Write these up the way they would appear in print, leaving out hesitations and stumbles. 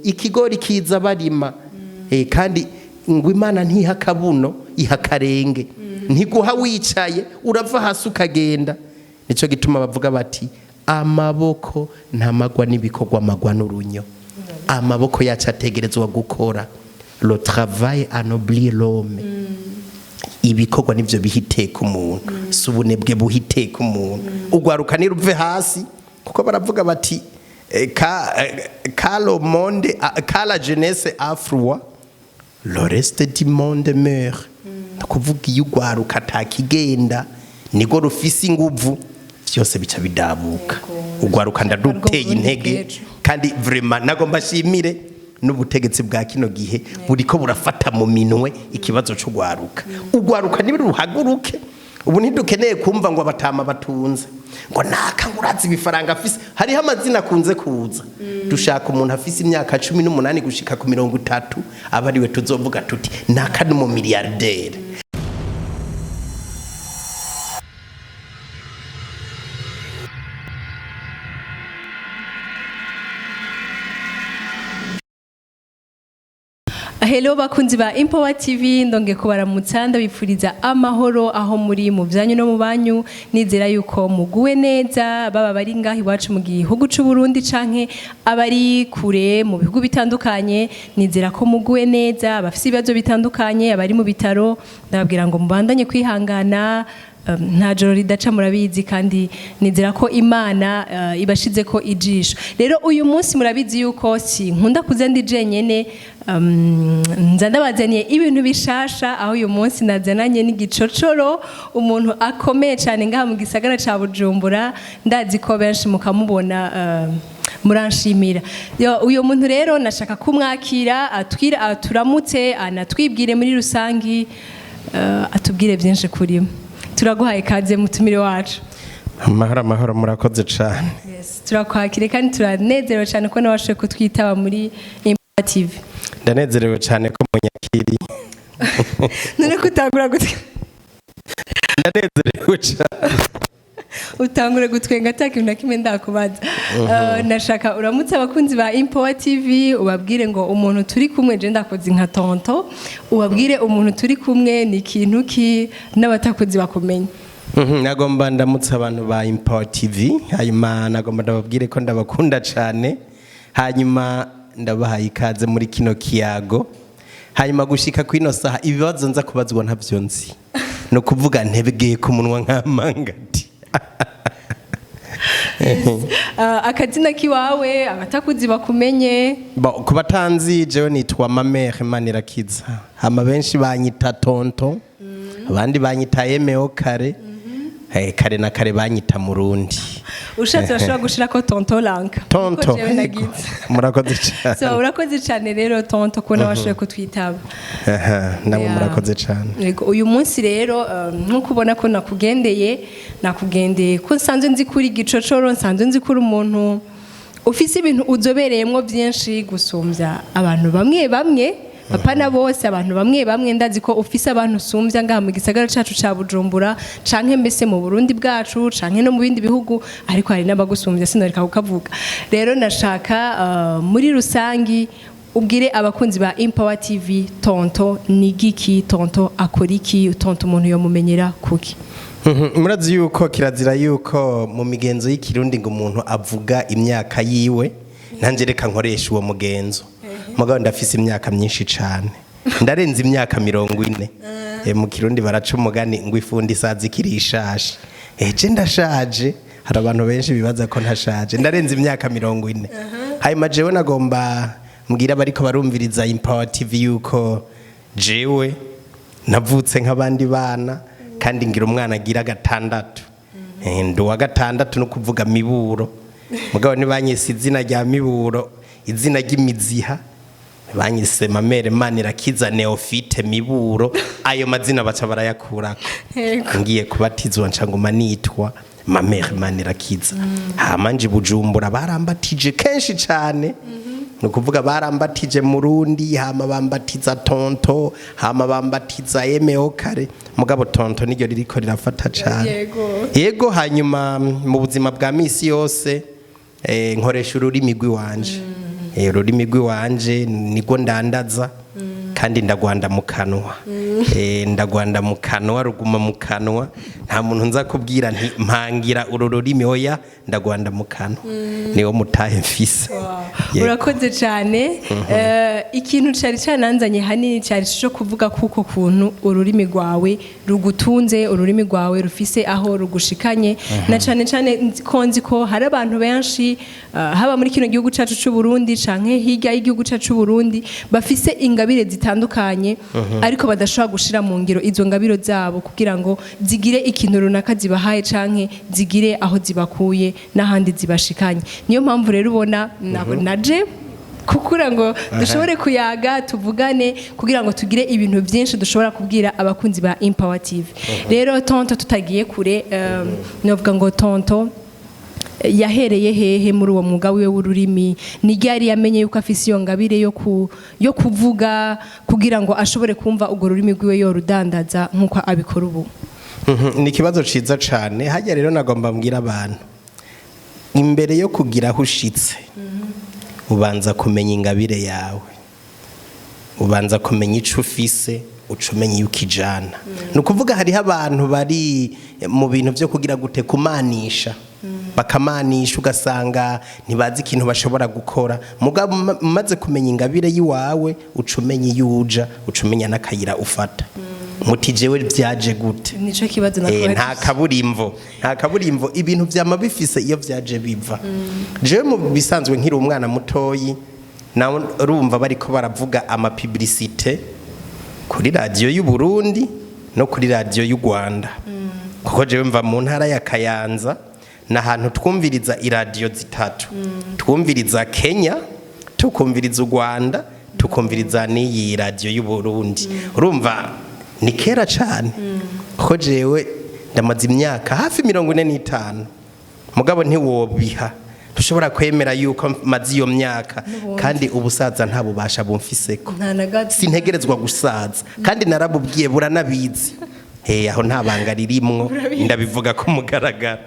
Ikigori kiza barima. Kandi ngo Imana ntiha akabuno, iha akarenge. Ntiguha wicaye, urava hasi ukagenda. Nicyo gituma bavuga bati: "Amaboko ntamagwa n'ibikorwa, amagwa n'urunyo." Amaboko yacu ategerezwa gukora. Le travail anoblit l'homme. Ibikorwa nivyo biha iteka umuntu, si ubunebwe buha iteka umuntu. Ugwaruka niruve hasi, kuko baravuga bati ka le monde, quand la jeunesse a froid, le reste du monde meurt. Ni ukuvuga iyo ugwaruka atakigenda, niko rufise inguvu, vyose bica bidabuka. Ugwaruka ndaduteye intege, kandi vraiment nagomba nshimire n'ubutegetsi bwa kino gihe buriko burafata mu minwe ikibazo c'ugwaruka. Ugwaruka niruhaguruke. Ubu ntidukeneye kumva ngo abatama batunze, ngo naka, ngo urazi ibifaranga afise. Hariho amazina akunze kuza. Dushaka umuntu afise imyaka 18 gushika ku 30, aba ariwe tuzovuga tuti: "Naka ni umu milliardaire." Hello bakunzi ba Empower TV, ndonge kubaramutsa, ndabipfuriza amahoro aho muri mu byanyu no mu banyu. Nizera yuko muguwe neza, baba bari ngaho iwacu mu gihugu c'u Burundi canke abari kure mu bihugu bitandukanye. Nizera ko muguwe neza. Abafise ibibazo bitandukanye, abari mu bitaro, ndababwira ngo mubandanye kwihangana. Nta joro ridaca, murabizi, kandi nizera ko Imana ibashize ko ijisho. Rero uyu munsi murabizi yuko si nkunda kuza ndi jenyene, nza ndabazaniye ibintu bishasha, aho uyu munsi nazananye n'igicocoro, umuntu akomeye cyane ngaha mu gisagara ca Bujumbura. Ndazi ko benshi mukamubona, muranshimira. Yo, uyu muntu rero nashaka kumwakira, atwira, aturamutse, anatwibwire muri rusangi, atubwire byinshi kuri we. Turaguhaye ikaze, mutumire wacu. Amahoro, amahoro, murakoze cane. Yes, turakwakire kandi turanezerewe cyane ko nabashoboye kutwitaba muri Impa TV. Ndanezerewe cane ko munyakiriye. None ko utangura gutwe Ndanezerewe cane. Utangure gutwenga ata kintu na kimwe ndakubaza. Nashaka uramutse abakunzi ba Empower TV, ubabwire ngo umuntu turi kumwe, je ndakoze nka tonto, ubabwire umuntu turi kumwe ni ikintu ki, n'abatakuzi bakumenya. Nagomba ndamutse abantu ba Empower TV, hanyuma nagomba ndababwire ko ndabakunda cane, hanyuma ndabahaye ikaze muri kino kiyago. Hanyuma gushika kwino saha, ibibazo nza kubazwa ntavyo nzi, ni ukuvuga ntebweye ku munwa nk'amangati. Akazina kiwawe, abatakuzi bakumenye. Bon, ku batanzi, jewe nitwa Mamere Manirakiza. Hama benshi banyita tonto, abandi banyita Emeo kare. Kare na kare banyita Murundi. Ushatse urashobora gushirako tonto lanka. Tonto. Niko jewe nagize. Murakoze cyane. So urakoze cyane rero tonto kubona washoboye kutwitaba. Aha, namwe murakoze cyane. Yego, uyu munsi rero, nk'uko ubona ko nakugendeye ko nsanzwe nzi kuri gicocoro, nsanzwe nzi kuri umuntu ufise ibintu uzobereyemwo byinshi gusumbya abantu bamwe bamwe, papa na bose. Abantu bamwe bamwe, ndazi ko ufise abantu usumbya ngaha mu gisagara cacu ca Bujumbura, canke mbese mu Burundi bwacu, canke no mu bindi bihugu, ariko hari n'abagusumbya, sinoreka kukavuga. Rero nashaka muri rusangi ubwire abakunzi ba Empower TV: tonto ni giki? Tonto akora iki? Tonto umuntu yomumenyera kuki? Murazi yuko kirazira yuko mu migenzo y'ikirundi ngo umuntu avuga imyaka yiwe. Nanjye reka nkoresha uwo mugenzo. Mugabo ndafise imyaka myinshi cane, ndarenze imyaka 40. Mu kirundi baraca umugani ngo ifundi isaza ikiri ishashe. Eje ndashaje. Hari abantu benshi bibaza ko ntashaje. Ndarenze imyaka 40. Hanyuma jewe nagomba mbwira abariko barumviriza Empower TV yuko jewe navutse nk'abandi bana, kandi ngira umwana agira gatandatu. Ndi uwa gatandatu, no kuvuga Miburo. Mugabo ntibanyise izina rya Miburo, izina ry'imiziha. Banyise Mamere Manirakiza Neofite Miburo. Ayo mazina baca barayakurako. Ngiye kubatizwa nca nguma nitwa Mamere Manirakiza. Hama nje Bujumbura barambatije kenshi cane, ni ukuvuga barambatije Murundi, hama bambatiza tonto, hama bambatiza Emeo kare. Mugabo tonto niryo ririko rirafata cane. Yego, hanyuma mu buzima bwa misi yose nkoresha ururimi rw'iwanje. Ururimi rw'iwanje nirwo ndandaza kandi ndagwanda mu kanwa. Ndagwanda mu kanwa, ruguma mu kanwa. Nta muntu nza kubwira nti mpangira uru rurimi, oya, ndagwanda mu kanwa, niwo mutahe mfise. Yego. Urakoze cyane. Ikintu cyari cyananzanye hanini cyari cyo kuvuga kuko kuntu ururimi rwawe rugutunze, ururimi rwawe rufise aho rugushikanye, na cyane cyane ko nzi ko hari abantu benshi, haba muri kino gihugu cyacu cy'u Burundi canke hirya y'igihugu cyacu cy'u Burundi, bafise ingabire zitandukanye ariko badashobora gushira mu ngiro izo ngabiro zabo kugira ngo zigire ikintu runaka zibahaye canke zigire aho zibakuye n'ahandi zibashikanye. Niyo mpamvu rero ubona naje kukura ngo dushobore kuyaga, tuvugane, kugira ngo tugire ibintu byinshi dushobora kubwira abakunzi ba Empower TV. Rero tonto, tutagiye kure, novuga ngo tonto yahereye hehe muri uwo mwuga wiwe w'ururimi? Ni ryari yamenye yuko afise iyo ngabire yo kuvuga, kugira ngo ashobore kumva urwo rurimi rwiwe yorudandaza nk'uko abikora ubu? Ni ikibazo ciza cane. Hajya rero nagomba mbwira abantu, imbere yo kugira aho ushitse ubanza kumenya ingabire yawe, ubanza kumenya ico ufise, uca umenya iyo ukijana. Ni ukuvuga hariho abantu bari mu bintu byo kugira gute, kumanisha, bakamanisha, ugasanga ntibazi ikintu bashobora gukora. Mugabo umaze kumenya ingabire y'iwawe, uca umenya iyo uja, uca umenya n'akayira ufata. Muti jewe byaje gute? Nico kibazo. Nta kaburimbo, nta kaburimbo. Ibintu vyama bifise iyo vyaje biva. Jewe mu bisanzwe nkiri umwana mutoyi, nawe urumva bariko baravuga ama publicité kuri radiyo y'u Burundi no kuri radiyo y'u Rwanda, kuko jewe mva mu ntara ya Kayanza, ni ahantu twumviriza iradiyo zitatu: twumviriza Kenya, tukumviriza u Rwanda, tukumviriza n'iyi radiyo y'u Burundi. Urumva ni kera cyane, kuko jewe ndamaze imyaka hafi 45, mugabo ntiwobiha, ntushobora kwemera yuko maze iyo myaka, kandi ubusaza nta bubasha bumfiseko. Nta na gato. Sintegerezwa gusaza, kandi narabubwiye, buranabizi. He, aho nta banga ririmwo, ndabivuga ko mugaragara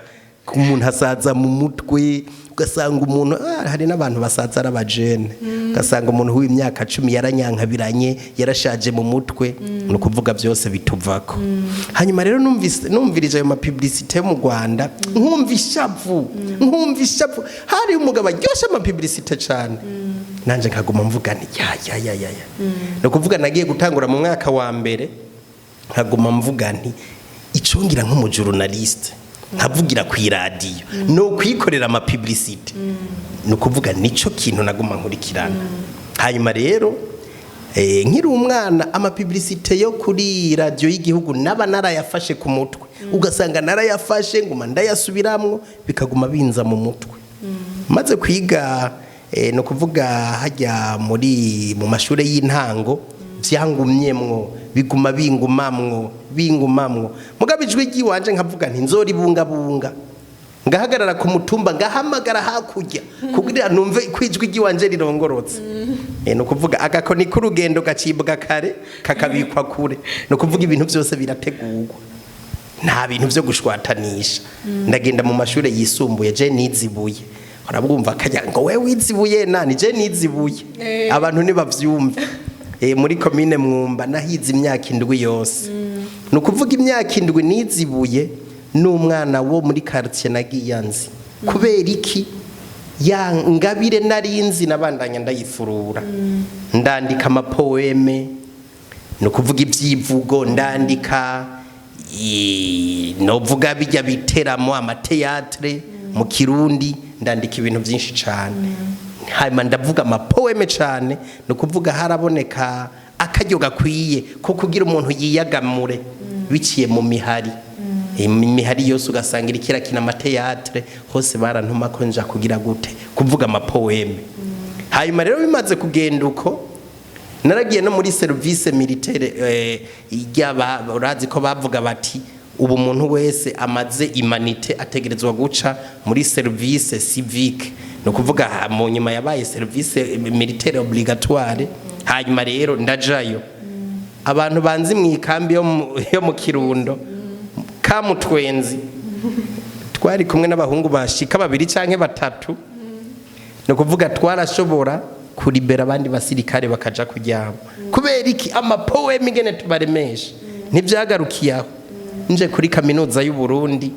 ko umuntu asaza mu mutwe, ugasanga umuntu, hari n'abantu basaza ari abajene, ugasanga umuntu w'imyaka 10 yaranyankabiranye, yarashaje mu mutwe. Ni ukuvuga byose bituvako. Hanyuma rero numvise, numvirije ayo ma publicité yo mu Rwanda, nkumva ishavu, nkumva ishavu. Hari umugabo aryoshye ama publicité cyane, nanje nkaguma mvuga nti ya ya ya ya ya. Ni ukuvuga nagiye gutangura mu mwaka wa mbere, nkaguma mvuga nti icungira nk'umu journaliste, nkavugira ku iradiyo, ni ukwikorera ama publicité. Ni ukuvuga nico kintu naguma nkurikirana. Hanyuma rero nkiri umwana, ama publicité yo kuri radiyo y'igihugu naba narayafashe ku mutwe, ugasanga narayafashe, nguma ndayasubiramwo, bikaguma binza mu mutwe. Maze kwiga, ni ukuvuga hajya muri mu mashuri y'intango, byangumyemwo, biguma bingumamwo, bingumamwo. Mugabo ijwi ry'iwanje nkavuga nti nzoribungabunga, ngahagarara ku mutumba, ngahamagara hakurya kugira numve ko ijwi ry'iwanje rirongorotse. Ni ukuvuga agakoni k'urugendo gacibwa kare kakabikwa kure. Ni ukuvuga ibintu byose birategurwa, nta bintu byo gushwatanisha. Ndagenda mu mashuri yisumbuye, je nizibuye, urabwumva kajya ngo we wizibuye nani, je nizibuye, abantu ntibavyumve. Muri komine Mwumba nahize imyaka 7 yose. Ni ukuvuga imyaka 7 nizibuye n'umwana wo muri quartier nagiye anzi. Kubera iki? Ya ngabire narinzi nabandanya ndayifurura, ndandika ama poèmes, ni ukuvuga ibyivugo, ndandika novuga bijya biteramo, ama théâtre mu Kirundi, ndandika ibintu byinshi cyane. Hanyuma ndavuga ama poèmes cyane. Ni ukuvuga haraboneka akaryo gakwiye ko kugira umuntu yiyagamure biciye mu mihari. Imihari yose ugasanga iriko irakina ama théâtre, hose barantuma ko nja kugira gute, kuvuga ama poèmes. Hanyuma rero bimaze kugenda uko, naragiye no muri service militaire. Ijya urazi ko bavuga bati ubu umuntu wese amaze humanité ategerezwa guca muri service civique, ni ukuvuga mu nyuma yabaye service militaire obligatoire. Hanyuma rero ndajayo. Abantu banzi mu ikambi yo mu Kirundo Kamutwenzi, twari kumwe n'abahungu bashika babiri canke batatu. Ni ukuvuga twarashobora Kuribera abandi basirikare bakaja kuryama. Kubera iki? Ama poèmes ingene tubaremesha. Ntivyagarukiye aho. Nje kuri Kaminuza y'u Burundi,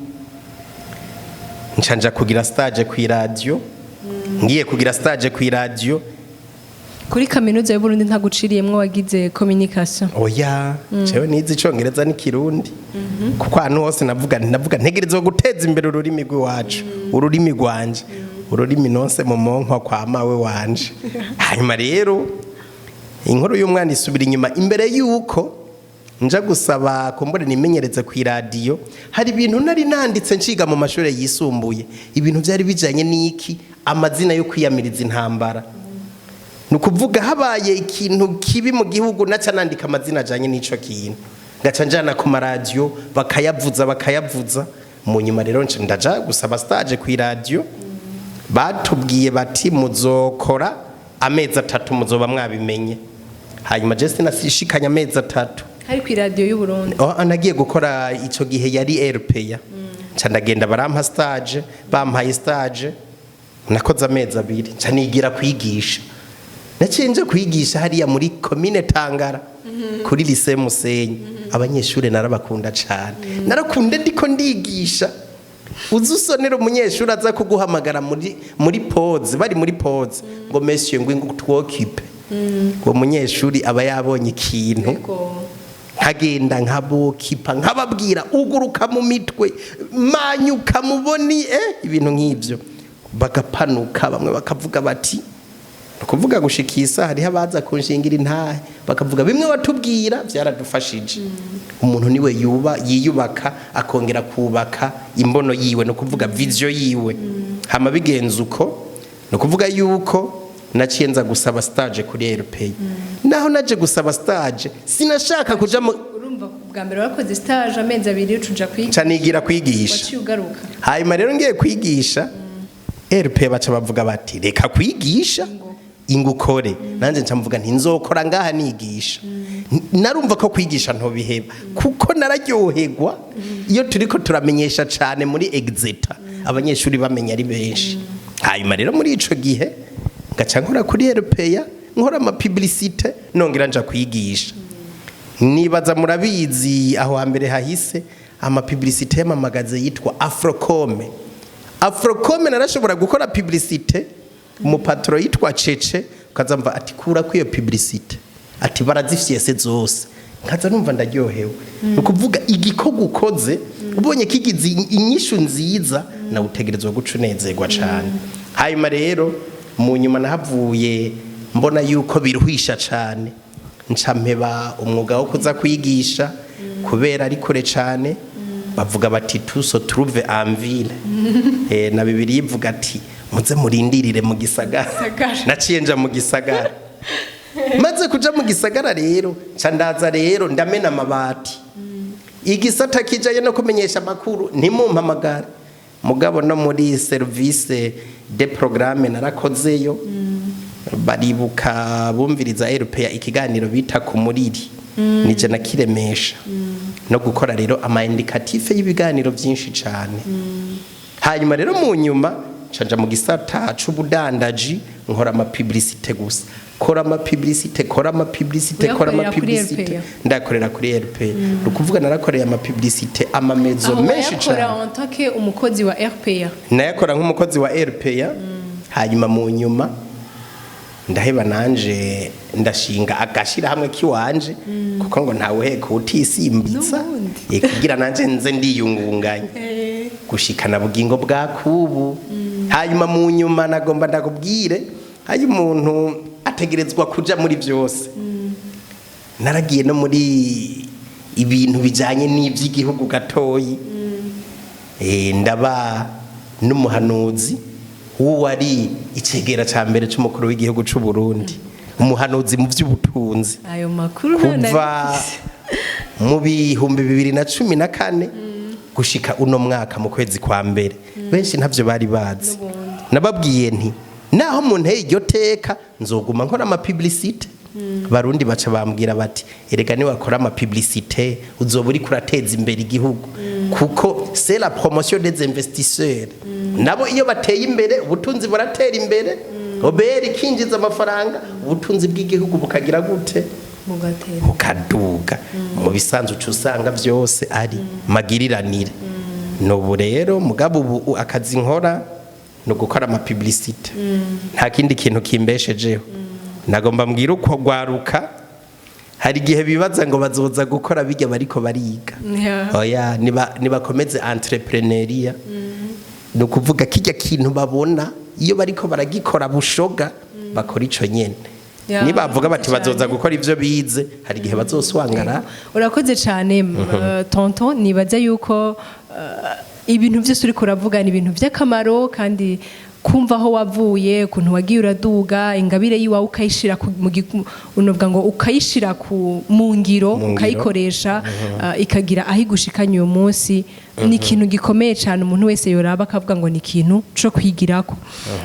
nca kugira stage ku radio. Ngiye kugira stage ku radio. Kuri Kaminuza y'u Burundi ntaguciriyemwo, wagize communication? Oya, jewe nize Icongereza n'ikirundi, kuko ahantu hose navuga ntegerezwa guteza imbere ururimi rw'iwacu, ururimi rwanje, ururimi nonse mu monkwa kwa mawe wanje. Hanyuma rero inkuru y'umwana isubira inyuma. Imbere y'uko nja gusaba kumbure nimenyereze ku iradiyo, hari ibintu nari nanditse nshiga mu mashuri yisumbuye, ibintu byari bijanye n'iki? Amazina yo kwiyamiriza intambara. Ni ukuvuga habaye ikintu kibi mu gihugu, naca nandika amazina ajanye n'ico kintu, ngaca njana ku maradiyo bakayavuza, bakayavuza. Mu nyuma rero nca ndaja gusaba stage ku iradiyo. Batubwiye bati: "Muzokora amezi 3, muzoba mwabimenye." Hanyuma je sinashikanye amezi 3. Hari ku iradiyo y'u Burundi? Oh, nagiye gukora ico gihe yari RPA. Nca ndagenda, barampa stage. Bampaye stage, nakoze amezi 2, nca nigira kwigisha. Naciye nje kwigisha hariya muri komine Tangara, kuri lycée Musenyi. Abanyeshuri narabakunda cane, narakunda ndiko ndigisha. Uzi usonera umunyeshuri aza kuguhamagara muri pause, bari muri pause, ngo: "Monsieur, ngo tw'occupe." Uwo munyeshuri aba yabonye ikintu. Nkagenda nkab'occupa, nkababwira uguruka mu mitwe, manyuka muboni, ibintu nk'ibyo, bagapanuka. Bamwe bakavuga bati, ni ukuvuga gushikisa hariho abaza kunshingira intahe, bakavuga: "Bimwe watubwira byaradufashije." Umuntu niwe yuba yiyubaka, akongera kubaka imbono yiwe, ni ukuvuga vision yiwe. Hama bigenze uko, ni ukuvuga yuko naciye nza gusaba stage kuri RPA. Naho naje gusaba stage, sinashaka kuja mu Urumva bwa mbere warakoze stage amezi 2, ucuja kwiga. Nca nigira kwigisha. Waciye ugaruka. Hanyuma rero ngiye kwigisha, RP baca bavuga bati: "Reka kwigisha, ingukore." Nanjye nca mvuga nti: "Nzokora ngaha nigisha." Narumva ko kwigisha ntobiheba, kuko nararyoherwa iyo turiko turamenyesha cane muri exeta, abanyeshuri bamenya ari benshi. Hanyuma rero muri ico gihe ngaca nkora kuri RPA, nkora ama publicité, nongera nja kwigisha. Nibaza murabizi, aho hambere hahise ama publicité y'amamagaze yitwa Afrocome. Afrocome, narashobora gukora publicité, umu patron yitwa Cece ukazamva ati: "Kura kwiyo publicité," ati: "Barazifyese zose." Nkaza numva ndaryohewe. Ni ukuvuga igikorwa ukoze ubonye kigize inyishu nziza, nawe utegerezwa guca unezerwa cane. Hanyuma rero mu nyuma nahavuye mbona yuko biruhisha cane, nca mpeba umwuga wo kuza kwigisha kubera ari kure cane. Bavuga bati: "Tout se trouve en ville." Na Bibiliya ivuga ati: "Muze murindirire mu gisagara." Gisagara. Naciye nja mu gisagara. Maze kuja mu gisagara rero, nca ndaza rero ndamena amabati. Igisata kijaye no kumenyesha amakuru ntimumpamagare. Mugabo no muri service de programme narakozeyo. Baribuka bumviriza RPA, ikiganiro bita ku muriri nije nakiremesha, no gukora rero ama indicatif y'ibiganiro byinshi cyane. Hanyuma rero mu nyuma nca mu gisata c'ubudandaji, nkora ama publicité gusa, kora ama publicité, kora ama publicité, kora ama Uyakorera kuri publicité. RPA? Ndakorera kuri RPA. Ni ukuvuga narakoreye ama publicité, amamezo Aho menshi wayakora cyane. en tant que umukozi wa RPA? Nayakora nk'umukozi wa RPA. Hanyuma mu nyuma ndaheba, nanje ndashinga agashirahamwe kiwanje, kuko ngo ntawuheka utisimbitsa. N'ubundi. Kugira nanje nze ndiyungunganya gushikana bugingo bwa kubu. Hanyuma mu nyuma nagomba ndakubwire, hayo umuntu ategerezwa kuja muri byose. Naragiye no muri ibintu bijanye n'ivy'igihugu gatoyi. Ndaba n'umuhanuzi w'uwari icegera ca mbere c'umukuru w'igihugu c'u Burundi, umuhanuzi mu vy'ubutunzi. Ayo makuru nta nari Kuva mfise. mu 2014 gushika uno mwaka mu kwezi kwa mbere, benshi ntavyo bari bazi. Nababwiye nti: "Naho munteye iryo teka, nzoguma nkora ama publicité." Barundi baca bambwira bati: "Erega niwakora ama publicité uzoba uriko urateza imbere igihugu, kuko c'est la promotion des investisseurs. Nabo iyo bateye imbere, ubutunzi buratera imbere." OBR ikinjiza amafaranga, ubutunzi bw'igihugu bukagira gute? Mugatera. Bukaduga. Mu bisanzwe uca usanga byose ari magiriranire. Nubu rero mugabo ubu akazi nkora ni ugukora ama publicité, nta kindi kintu kimbeshejeho. Nagomba mbwira uko gwaruka, hari igihe bibaza ngo bazoza gukora bijya bariko bariga. Oya, nibakomeze entrepreneuriat. Ni ukuvuga kijya kintu babona iyo bariko baragikora bushoga, bakora ico nyene. Nibavuga bati bazoza gukora ivyo bize, hari igihe bazoswangara. Urakoze cyane, tonton. Nibaza yuko ibintu byose uriko uravuga ni ibintu by'akamaro, kandi kumva aho wavuye, ukuntu wagiye uraduga, ingabire yiwawe ukayishira unovuga ngo ukayishira mu ngiro, Mu ngiro. ukayikoresha, ikagira aho igushikanye uyu munsi, ni ikintu gikomeye cyane umuntu wese yoraba akavuga ngo ni ikintu co kwigirako.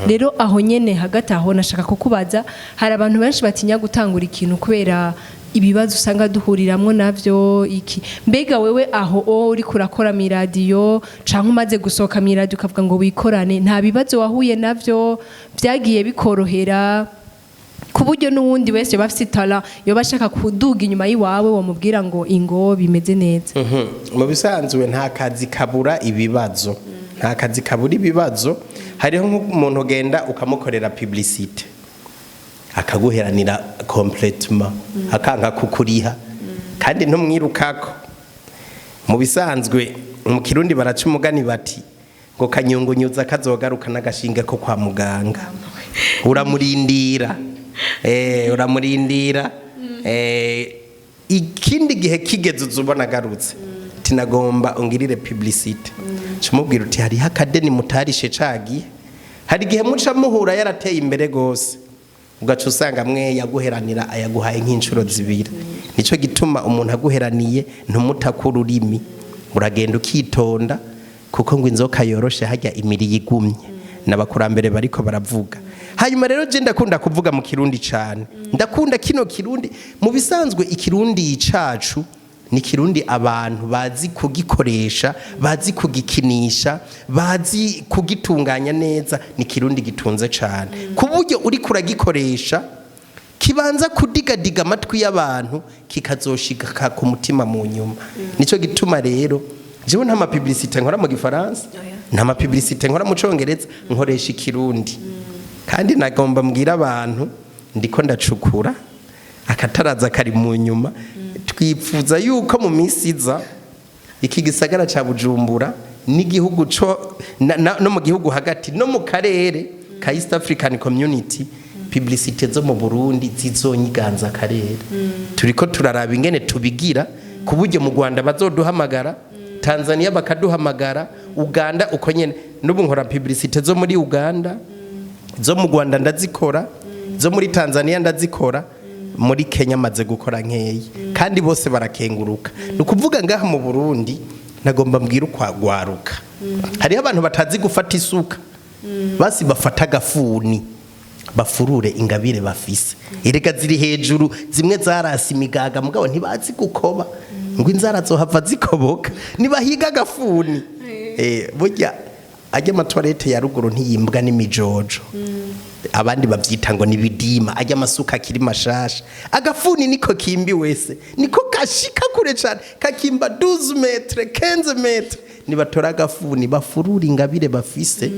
Rero aho nyene hagati aho nashaka kukubaza, hari abantu benshi batinya gutangura ikintu kubera ibibazo usanga duhuriramwo navyo. Iki mbega wewe aho o uriko urakora mw'iradiyo canke umaze gusohoka mw'iradiyo ukavuga ngo wikorane, nta bibazo wahuye navyo? Vyagiye bikorohera ku buryo n'uwundi wese yoba afise itara, yoba ashaka kuduga inyuma y'iwawe, wamubwira ngo ingo bimeze neza? Mu bisanzwe nta kazi kabura ibibazo, nta kazi kabura ibibazo. Hariho nk'umuntu ugenda ukamukorera publicité, akaguheranira complètement, akanka kukuriha, kandi ntumwirukako. Mu bisanzwe mu Kirundi baraca umugani bati ngo kanyungunyuza kazogaruka n'agashinge ko kwa muganga. Uramurindira, uramurindira. Ikindi gihe kigeze uzubona agarutse, tinagomba ungirire publicité, cumubwira uti hariho akadeni mutarishe cagiye. Hari igihe muca muhura yarateye imbere gose, ugaca usanga mwe yaguheranira ayaguhaye nk'inshuro zibiri. Nico gituma umuntu aguheraniye ntumutaka ururimi, uragenda ukitonda, kuko ngo inzoka yoroshe hajya imiri yigumye, n'abakurambere bariko baravuga. Hanyuma rero je ndakunda kuvuga mu Kirundi cane, ndakunda kino Kirundi. Mu bisanzwe Ikirundi cacu ni Kirundi abantu bazi kugikoresha, bazi kugikinisha, bazi kugitunganya neza. Ni Kirundi gitunze cane, ku buryo uriko uragikoresha kibanza kudigadiga amatwi y'abantu, kikazoshika ku mutima mu nyuma. Nico gituma rero jewe nta ma publicité nkora mu Gifaransa, nta ma publicité nkora mu Congereza, nkoresha Ikirundi. Kandi nagomba mbwira abantu, ndiko ndacukura akataraza kari mu nyuma. Twipfuza yuko mu minsi iza iki gisagara ca Bujumbura n'igihugu co no mu gihugu hagati no mu karere ka East African Community, publicité zo mu Burundi zizonyiganza akarere. Turiko turaraba ingene tubigira ku buryo mu Rwanda bazoduhamagara, Tanzania bakaduhamagara, Uganda uko nyene. N'ubu nkora publicité zo muri Uganda, zo mu Rwanda ndazikora, zo muri Tanzania ndazikora, muri Kenya maze gukora nkeyi, kandi bose barakenguruka. Ni ukuvuga ngaha mu Burundi nagomba mbwira ukwagwaruka, hariho abantu batazi gufata isuka, basi bafata agafuni bafurure ingabire bafise. Erega ziri hejuru, zimwe zarasi imigaga, mugabo ntibazi gukoba, ngo inzara zohava zikoboka. Nibahiga agafuni. Burya ajya ama toilettes ya ruguru ntiyimbwa n'imijojo, abandi bavyita ngo ni bidima, ajya amasuka akiri mashasha. Agafuni niko kimbi wese, niko kashika kure cane, kakimba 12 mètres, 15 mètres. Nibatora agafuni bafurura ingabire bafise.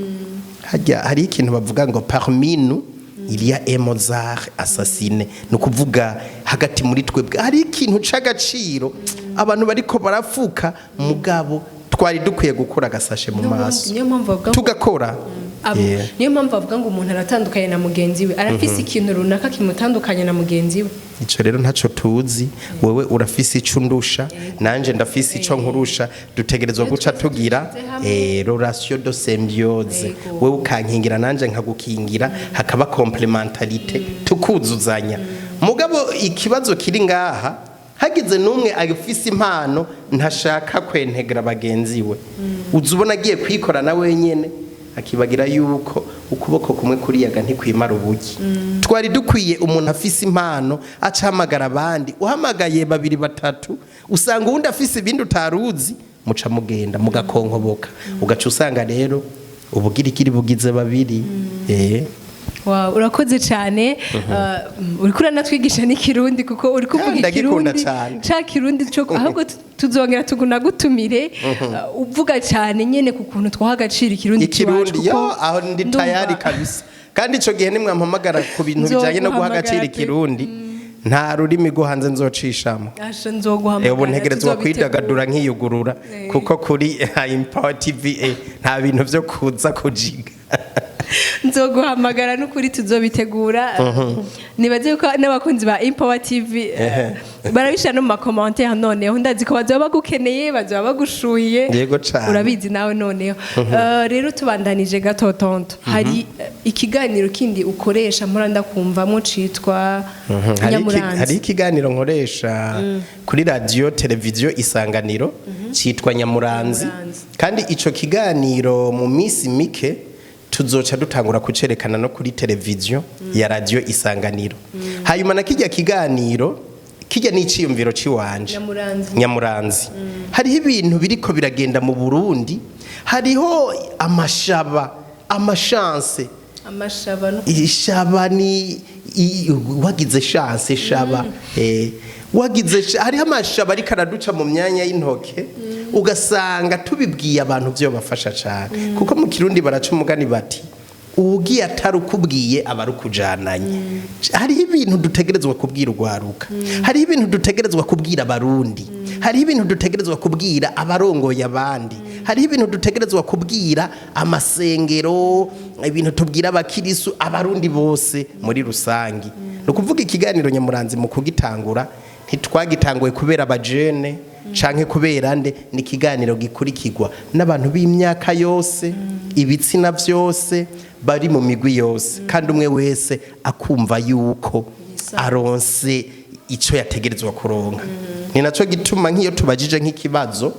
Hajya hari ikintu bavuga ngo parmi nous il y a un Mozart assassiné. Ni ukuvuga hagati muri twebwe hari ikintu c'agaciro abantu bariko barafuka, mugabo twari dukwiye gukura agasashe mu maso, Niyo mpamvu bavuga ngo tugakora. Niyo mpamvu bavuga ngo umuntu aratandukanye na mugenzi we, arafise ikintu runaka kimutandukanye na mugenzi we. Ico rero ntaco tuzi. Wewe urafise ico undusha, nanje ndafise ico nkurusha. Dutegerezwa guca tugira relation de symbiose. Wewe ukankingira, nanje nkagukingira, hakaba complémentarité, tukuzuzanya. Mugabo ikibazo kiri ngaha, hagize n'umwe afise impano ntashaka kwentegera bagenzi we, uza ubona agiye kwikorana wenyene, akibagira yuko ukuboko kumwe kuriyaga ntikwimara ubugi. Twari dukwiye umuntu afise impano acahamagara abandi. Uhamagaye babiri batatu, usanga uwundi afise ibindi utaruzi, muca mugenda mugakonkoboka, ugaca usanga rero ubugirigiri bugize babiri. Wow, urakoze cyane. Uriko uranatwigisha n'ikirundi, kuko uri kuvuga Ndagikunda ikirundi cane. Ca kirundi cyo ahubwo tuzongera tugunagutumire, uvuga cyane nyene ku kuntu twaha agaciro ikirundi Ikirundi c'iwacu, yo kuko aho ndi ndumva tayari kabisa. Kandi ico gihe nimwampamagara ku bintu bijanye no guha Nzoguhamagara agaciro pe. ikirundi, nta rurimi rwo hanze nzocishamo. Asha, nzoguhamagara. Ubu ntegerezwa tuzobitegura. kwidagadura nkiyugurura, kuko kuri Empower TV nta bintu vyo kuza kujiga. Nzoguhamagara n'ukuri, tuzobitegura. Nibaze ko n'abakunzi ba Empower TV barabishira no mu ma commentaires. Noneho ndazi ko bazoba bagukeneye, bazoba bagushuhiye. Yego cane. Urabizi nawe. Noneho rero tubandanije gato, tonto, hari ikiganiro kindi ukoresha mpora ndakumvamwo citwa Nyamuranzi. Hari ikiganiro nkoresha kuri radiyo televiziyo Isanganiro cyitwa Nyamuranzi. Nyamuranzi. Kandi ico kiganiro mu minsi mike tuzoca dutangura kucerekana no kuri televiziyo ya radiyo Isanganiro. Hanyuma na kijya kiganiro kijya n'iciyumviro ciwanje. Nyamuranzi. Nyamuranzi, hariho ibintu biriko biragenda mu Burundi, hariho amashaba, ama chance. Amashaba no Ishaba ni wagize chance, shaba wagize hariho amashaba ariko araduca mu myanya y'intoke, ugasanga tubibwiye abantu byo bafasha cyane, kuko mu Kirundi baraca umugani bati: "Uwugiye atari ukubwiye aba ari ukujananye." Hariho ibintu dutegerezwa kubwira urwaruka, hariho ibintu dutegerezwa kubwira abarundi, hariho ibintu dutegerezwa kubwira abarongoye abandi, hariho ibintu dutegerezwa kubwira amasengero, ibintu tubwira abakirisu, abarundi bose muri rusangi. Ni ukuvuga ikiganiro Nyamuranzi mu kugitangura ntitwagitanguye kubera abajene canke kubera nde. Ni ikiganiro gikurikirwa n'abantu b'imyaka yose, ibitsina byose, bari mu migwi yose, kandi umwe wese akumva yuko aronse icyo yategerezwa kuronka. Ni nacyo gituma nk'iyo tubajije nk'ikibazo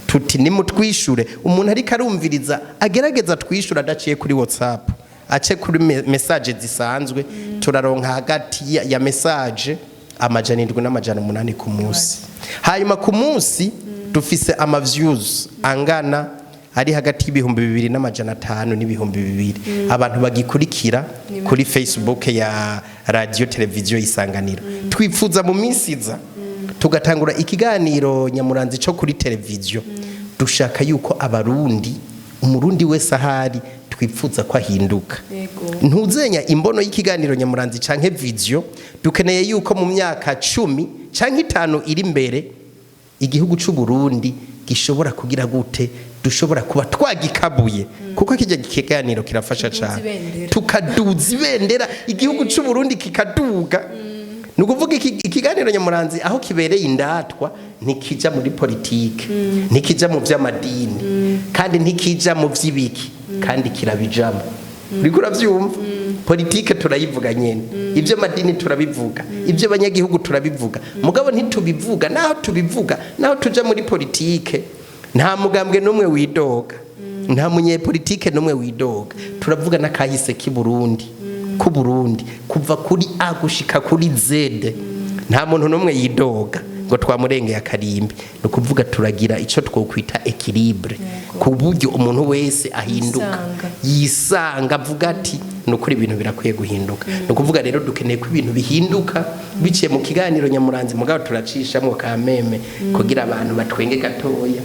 tuti: "Nimutwishure," umuntu ariko arumviriza agerageza twishure adaciye kuri WhatsApp, ace kuri message zisanzwe, turaronka hagati ya message 700 n'800 ku munsi. Hanyuma ku munsi dufise ama views angana ari hagati y'2500 n'2000, abantu bagikurikira kuri Facebook ya radio televiziyo Isanganiro. Twifuza mu minsi iza tugatangura ikiganiro Nyamuranzi cyo kuri televiziyo. Dushaka yuko abarundi, umurundi wese ahari, twifuza ko ahinduka. Ntuzenya imbono y'ikiganiro Nyamuranzi canke vision, dukeneye yuko mu myaka 10 canke 5 iri imbere igihugu c'u Burundi gishobora kugira gute, dushobora kuba twagikabuye, kuko kijya kiganiro kirafasha cane. Ibendera. Tukaduza ibendera, igihugu c'u Burundi kikaduga. Ni ukuvuga ikiganiro Nyamuranzi aho kibereye indatwa, ntikijya muri politike, ntikijya mu by'amadini, kandi ntikijya mu by'ibiki, kandi kirabijamo. Uriko urabyumva? Politike turayivuga nyene, iby'amadini turabivuga, iby'abanyagihugu turabivuga, mugabo ntitubivuga naho tubivuga, naho tuja muri politike, nta mugambwe n'umwe widoga, nta munyepolitike n'umwe widoga. Turavuga n'akahise k'i Burundi, ku Burundi kuva kuri A gushika kuri Z, nta muntu n'umwe yidoga ngo twamurengeye akarimbi. Ni ukuvuga turagira icyo twokwita équilibre, ku buryo umuntu wese ahinduka, Yisanga. yisanga, avuga ati: "Ni ukuri ibintu birakwiye guhinduka." Ni ukuvuga rero dukeneye ko ibintu bihinduka biciye mu kiganiro Nyamuranzi, mugabo turacishamwo kameme kugira abantu batwenge gatoya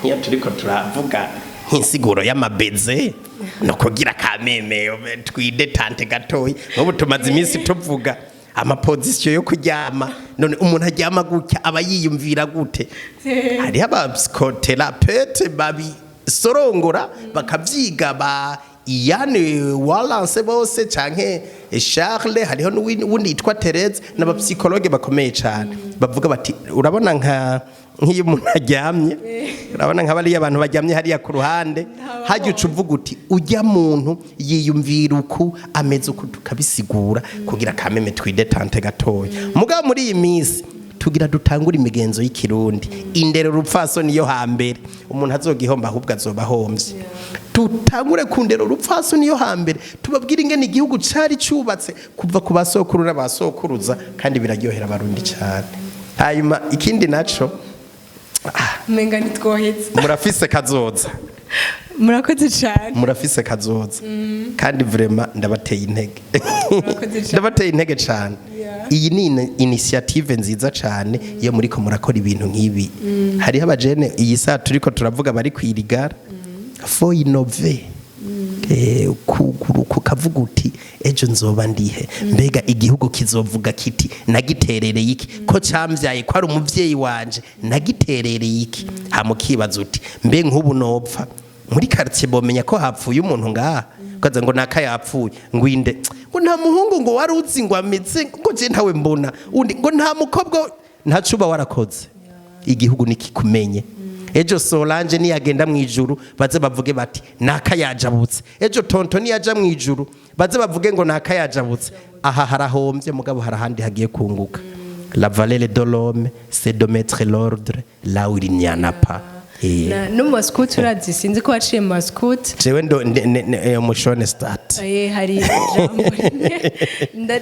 nk'iyo turiko turavuga nk'insiguro y'amabeze, no kugira kameme twide tante gatoya. Nk'ubu tumaze iminsi tuvuga ama position yo kuryama. None umuntu aryama gutya aba yiyumvira gute? Hariho aba psychothérapeutes babisorongora bakavyiga, ba Ian Wallace bose canke Charles, hariho n'uwundi yitwa Therese, n'aba psychologues bakomeye cane bavuga bati: "Urabona nka nk'iyo umuntu aryamye, urabona nka bariya abantu baryamye hariya ku ruhande, hajya uca uvuga uti ujya muntu yiyumvira uku, ameze uku." Tukabisigura kugira kameme twide tante gatoya. Mugabo muri iyi minsi tugira dutangure imigenzo y'ikirundi, indero, urupfasoni yo hambere. Umuntu azogihomba ahubwo azoba ahombye. Tutangure ku ndero, urupfasoni yo hambere, tubabwire ingene igihugu cari cubatse kuva ku basokuru n'abasokuruza, kandi biraryohera abarundi cyane. Hanyuma ikindi naco, Umenga ntitwohetse. Murafise kazoza. Murakoze cyane. Murafise kazoza kandi vraiment ndabateye intege. Murakoze cyane. Ndabateye intege cyane. Iyi ni initiative nziza cyane iyo muriko murakora ibintu nk'ibi. Hariho abajene iyi saa turiko turavuga bari kwirigara, faut innover. Kuguruka ukavuga uti: "Ejo nzoba ndihe? Mbega igihugu kizovuga kiti nagiterereye iki? Ko cyambyaye, ko ari umuvyeyi wanje, nagiterereye iki?" Hama ukibaza uti: "Mbe nk'ubu nopfa muri quartier, bomenya ko hapfuye umuntu ngaha?" Ukaza ngo naka yapfuye, ngo inde? Ngo nta muhungu ngo wari uzi ngo ameze, ngo je ntawe mbona, undi ngo nta mukobwa. Ntacuba warakoze, igihugu nikikumenye. Ejo Solange niyagenda mu ijuru, baze bavuge bati: "Naka yajabutse." Ejo tonto niyaja mu ijuru, baze bavuge ngo: "Naka yajabutse." Aha harahombye, mugabo hari ahandi hagiye kunguka. La valeur de l'homme, c'est de mettre l'ordre là où il n'y en a pas. No mu basikuti, urazi, sinzi ko waciye mu basikuti. Jewe ndo mushone start. Hari ijambo rimwe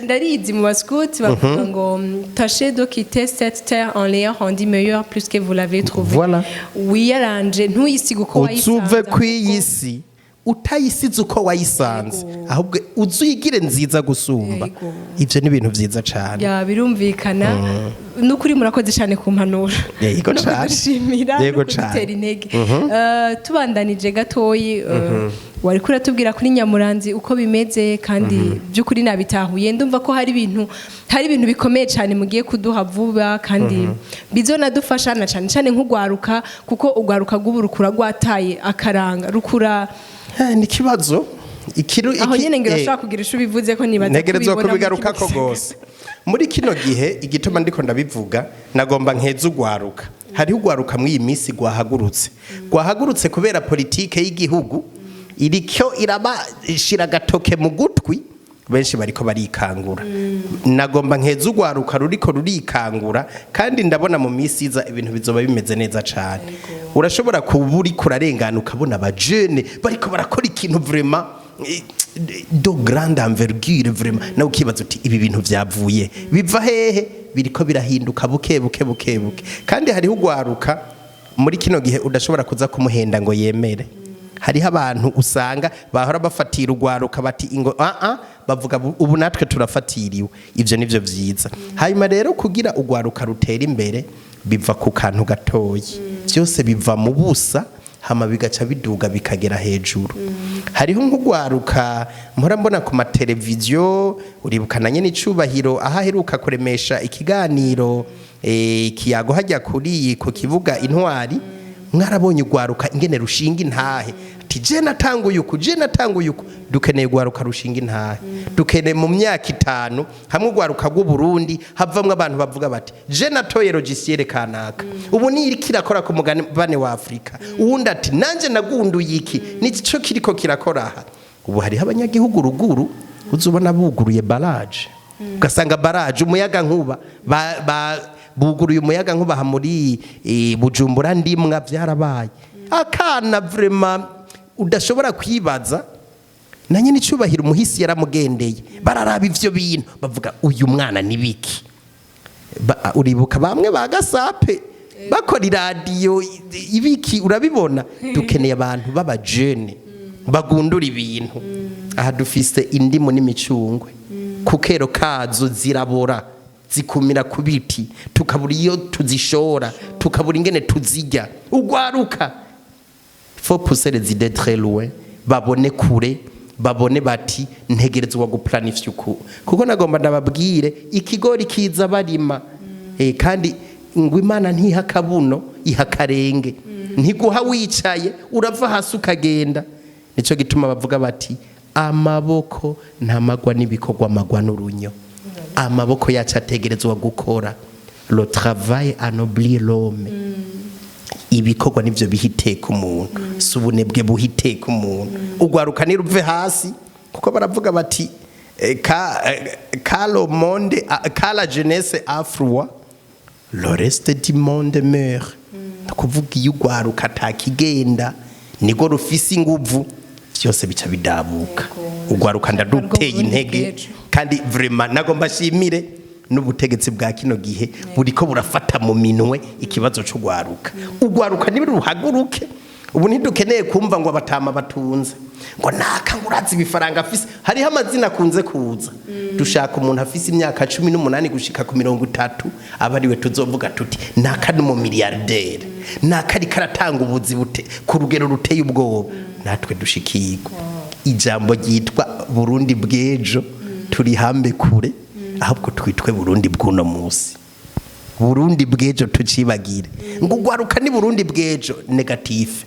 ndarizi mu basikuti, bavuga ngo: "Tâchez de quitter cette terre en l'ayant rendu meilleur plus que vous l'avez trouvé." Voilà. Wiyaranje ntuyisige uko wayisanze. Uzuve kw'iyi si utayisize uko wayisanze, ahubwo uzuyigire nziza gusumba. Ivyo ni ibintu vyiza cane. Ya, birumvikana. N'ukuri murakoze cyane ku mpanuro no kudushimira no kudutera intege. Tubandanije gatoyi, wari kuratubwira kuri Nyamuranzi uko bimeze, kandi by'ukuri nabitahuye. Ndumva ko hari ibintu bikomeye cyane mugiye kuduha vuba kandi bizonadufasha, na cyane cyane nk'ugwaruka, kuko ugwaruka rw'ubu rukura rwataye akaranga, rukura Ni ikibazo ikiru aho nyene ngira ushobora kugira ico ubivuze ko nibaza Ntegerezwa kubibona muri kubigarukako kino gisagara. Gose muri kino gihe, igituma ndiko ndabivuga, nagomba nkeze ugwaruka. Hariho ugwaruka muri iyi minsi rwahagurutse kubera politike y'igihugu iriko irabashira agatoke mu gutwi. Benshi bariko barikangura. Nagomba nkeze ugwaruka ruriko rurikangura, kandi ndabona mu minsi iza ibintu bizoba bimeze neza cane. Urashobora kuba uriko urarengana, ukabona abajene bariko barakora ikintu vraiment de grande envergure, vraiment nawe ukibaza uti: "Ibi bintu vyavuye biva hehe?" Biriko birahinduka buke buke buke buke. Kandi hariho ugwaruka muri kino gihe udashobora kuza kumuhenda ngo yemere. Hariho abantu usanga bahora bafatira ugwaruka bati ingo bavuga ubu natwe turafatiriwe. Ivyo nivyo vyiza. Hanyuma rero, kugira ugwaruka rutera imbere biva ku kantu gatoyi. Byose biva mu busa, hama bigaca biduga bikagera hejuru. Hariho nk'ugwaruka mpora mbona ku mateleviziyo. Uribukana nyene icubahiro aho aheruka kuremesha ikiganiro, ikiyago hajya kuri ku kibuga Intwari, mwarabonye ugwaruka ingene rushinga intahe ati: "Je natanguye uku, je natanguye uku." Dukeneye ugwaruka rushinga intahe. Dukeneye mu myaka 5 hamwe ugwaruka rw'u Burundi havamwo abantu bavuga bati: "Je natoye logiciel kanaka, ubu ni iriko irakora ku mugabane wa Afrika." Uwundi ati: "Nanje nagunduye iki, nico kiriko kirakora aha." Ubu hariho abanyagihugu ruguru uzubona buguruye barrage, ugasanga barrage umuyaga nkuba buguruye umuyaga nkuba aha muri Bujumbura Ndimwa. Byarabaye akana vraiment udashobora kwibaza. Na nyine icubahiro umuhisi yaramugendeye, bararaba ivyo bintu bavuga: "Uyu mwana ni biki?" Uribuka bamwe ba gasape bakora iradiyo ibiki, urabibona. Dukeneye abantu b'abajene bagundura ibintu. Aha dufise indimu n'imicungwe, ku kero kazo zirabora, zikumira ku biti, tukabura iyo tuzishora, tukabura ingene tuzirya. Ugwaruka, faut pousser les idées très loin, babone kure, babone bati: "Ntegerezwa guplanifya uku." Kuko nagomba ndababwire, ikigori kiza barima, kandi ngo Imana ntiha akabuno, iha akarenge. Ntiguha wicaye, urava hasi ukagenda. Nico gituma bavuga bati: "Amaboko ntamagwa n'ibikorwa, amagwa n'urunyo." Amaboko yacu ategerezwa gukora. Le travail anoblit l'homme. Ibikorwa nivyo biha iteka umuntu, si ubunebwe buha iteka umuntu. Ugwaruka niruve hasi, kuko baravuga bati ka le monde ka la jeunesse a froid, le reste du monde meurt. Ni ukuvuga iyo ugwaruka atakigenda, niko rufise inguvu, vyose bica bidabuka. Ugwaruka ndaduteye intege, kandi vraiment nagomba nshimire n'ubutegetsi bwa kino gihe buriko burafata mu minwe ikibazo c'ugwaruka. Ugwaruka niba ruhaguruke. Ubu ntidukeneye kumva ngo abatama batunze, ngo naka, ngo urazi ibifaranga afise. Hariho amazina akunze kuza. Dushaka umuntu afise imyaka 18 gushika ku 30, aba ariwe tuzovuga tuti: "Naka ni umumiliyardere, naka ariko aratanga ubuzi bute ku rugero ruteye ubwoba." Natwe dushikirwa ijambo ryitwa Burundi bw'ejo, turihambe kure, ahubwo twitwe Burundi bw'uno munsi. Burundi bw'ejo tucibagire, ngo ugwaruka ni Burundi bw'ejo négatif.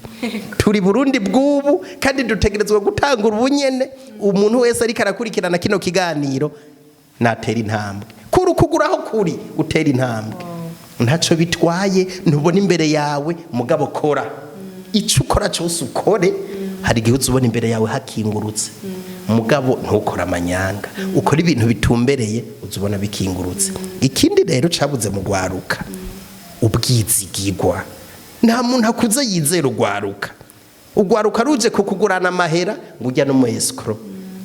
Turi Burundi bw'ubu, kandi dutegerezwa gutanga ubunyene. Umuntu wese ariko arakurikirana kino kiganiro natera intambwe kuri ukuguraho, kuri utera intambwe, ntaco bitwaye. Ntubona imbere yawe, mugabo kora icyo ukora cyose, ukore. Hari igihe uza ubona imbere yawe hakingurutse, mugabo ntukore amanyanga, ukora ibintu bitumbereye, uza ubona bikingurutse. Ikindi rero cabuze mu gwaruka, ubwizigigwa. Nta muntu akuze yizera ugwaruka. Ugwaruka ruje kukugurana amahera, ngo ujya no mu escroc.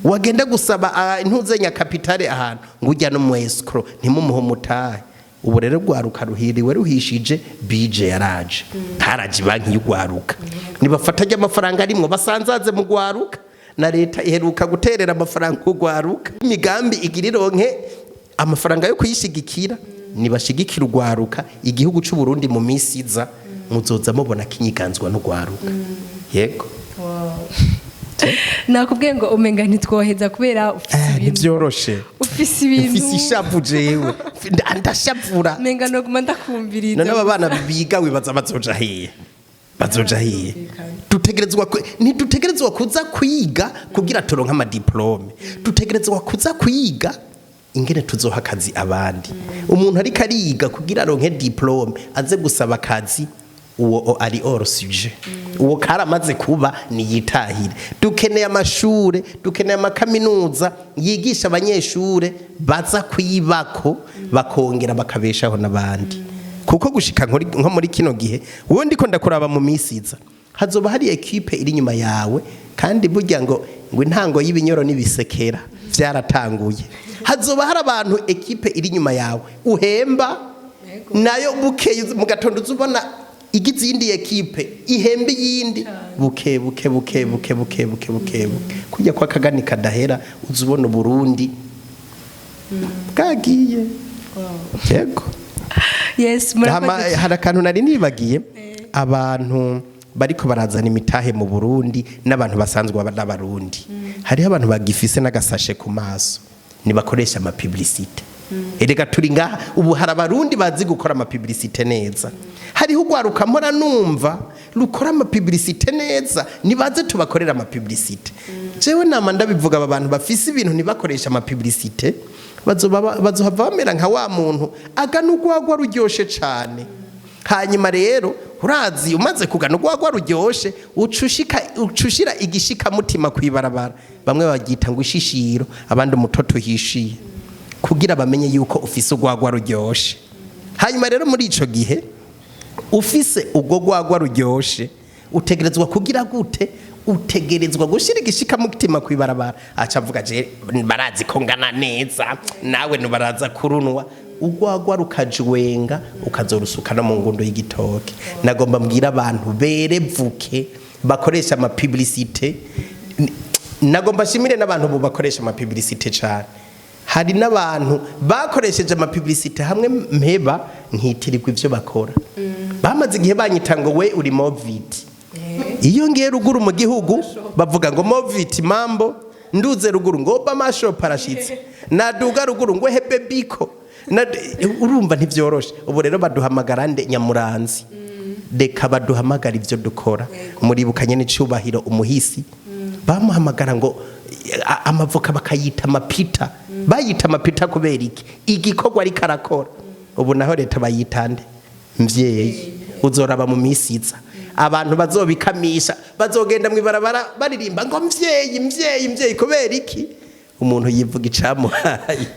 Wagenda gusaba intuzenya capital ahantu, ngo ujya no mu escroc, ntimumuhe umutahe. Ubu rero rwaruka ruhiriwe ruhishije. Bije yaraje, haraje banki y'ugwaruka. Nibafatanye amafaranga arimwo, basanzaze mu gwaruka. Na leta iheruka guterera amafaranga ugwaruka, imigambi igira ironke amafaranga yo kuyishigikira. Nibashigikira ugwaruka, igihugu c'u Burundi mu minsi iza muzoza mubona kinyiganzwa n'ugwaruka. Yego. Nakubwiye ngo umenga ntitwoheza kubera ufise ibintu. Ntivyoroshe. Ufise ibintu. Mfise ishavu jewe. Ndashavura. Umenga noguma ndakumviriza. None aba bana biga wibaza bazoja hehe? Bazoja hehe? Dutegerezwa ntidutegerezwa kuza kwiga kugira turonke ama diplômes. Dutegerezwa kuza kwiga ingene tuzoha akazi abandi. Umuntu ariko ariga kugira aronke diplôme aze gusaba akazi, uwo ari hors sujet, uwo karamaze kuba niyitahire. Dukeneye amashure, dukeneye amakaminuza yigisha abanyeshure baza kwibako, bakongera bakabeshaho n'abandi. Kuko gushika nko muri kino gihe wowe ndiko ndakuraba, mu minsi iza hazoba hari équipe iri inyuma yawe. Kandi burya ngo intango y'ibinyoro n'ibisekera vyaratanguye. Hazoba hari abantu, équipe iri inyuma yawe uhemba nayo. Bukeye mu gatondo uza ubona igize iyindi équipe ihemba iyindi, buke buke buke buke buke buke buke buke, kujya kwa kagani kadahera, uza ubona Uburundi bwagiye. Yego. Yes. Murakoze. Hari akantu nari nibagiye. Abantu bariko barazana imitahe mu Burundi n'abantu basanzwe n'Abarundi, hariho abantu bagifise n'agasashe ku maso, nibakoresha ama publicité. Erega turi ngaha ubu, hari Abarundi bazi gukora ama publicité neza. Hariho ugwaruka mpora numva rukora ama publicité neza, nibaze tubakorera ama publicité. Jewe nama ndabivuga, aba bantu bafise ibintu ntibakoresha ama publicité, bazohava bamera nka wa muntu agana urwagwa ruryoshe cane. Hanyuma rero urazi, umaze kugana urwagwa ruryoshe, uca ushira igishikamutima kw'ibarabara. Bamwe baryita ngo ishishiro, abandi umutoto uhishiye, kugira bamenye yuko ufise urwagwa ruryoshe. Hanyuma rero muri ico gihe ufise urwo rwagwa ruryoshe, utegerezwa kugira gute? Utegerezwa gushira igishikamutima kw'ibarabara. Aca avuga: "Je barazi ko ngana neza." Nawe nubaraza kurunwa urwagwa rukajwenga, ukazorusuka no mu ngundo y'igitoke. Nagomba mbwira abantu berevuke bakoresha ama publicité. Nagomba nshimire n'abantu bo bakoresha ama publicité cyane. Hari n'abantu bakoresheje ama publicité hamwe mpeba nkitirirwa ivyo bakora. Bamaze igihe banyita ngo: "We uri Movit." Iyo ngiye ruguru mu gihugu bavuga ngo: "Movit mambo." Nduze ruguru ngo: "Obama shop arashitse." Naduga ruguru ngo: "Hebe biko." Urumva ntivyoroshe. Ubu rero baduhamagara nde? Nyamuranzi. Reka baduhamagara ivyo dukora. Muribukanye n'icubahiro umuhisi bamuhamagara ngo amavoka bakayita amapita. Bayita amapita kubera iki? Igikorwa ariko arakora. Ubu naho leta bayita nde? Mvyeyi. Uzoraba mu minsi iza abantu bazobikamisha, bazogenda mu ibarabara baririmba ngo: "Mvyeyi, mvyeyi, mvyeyi." Kubera iki? Umuntu yivuga icamuhaye.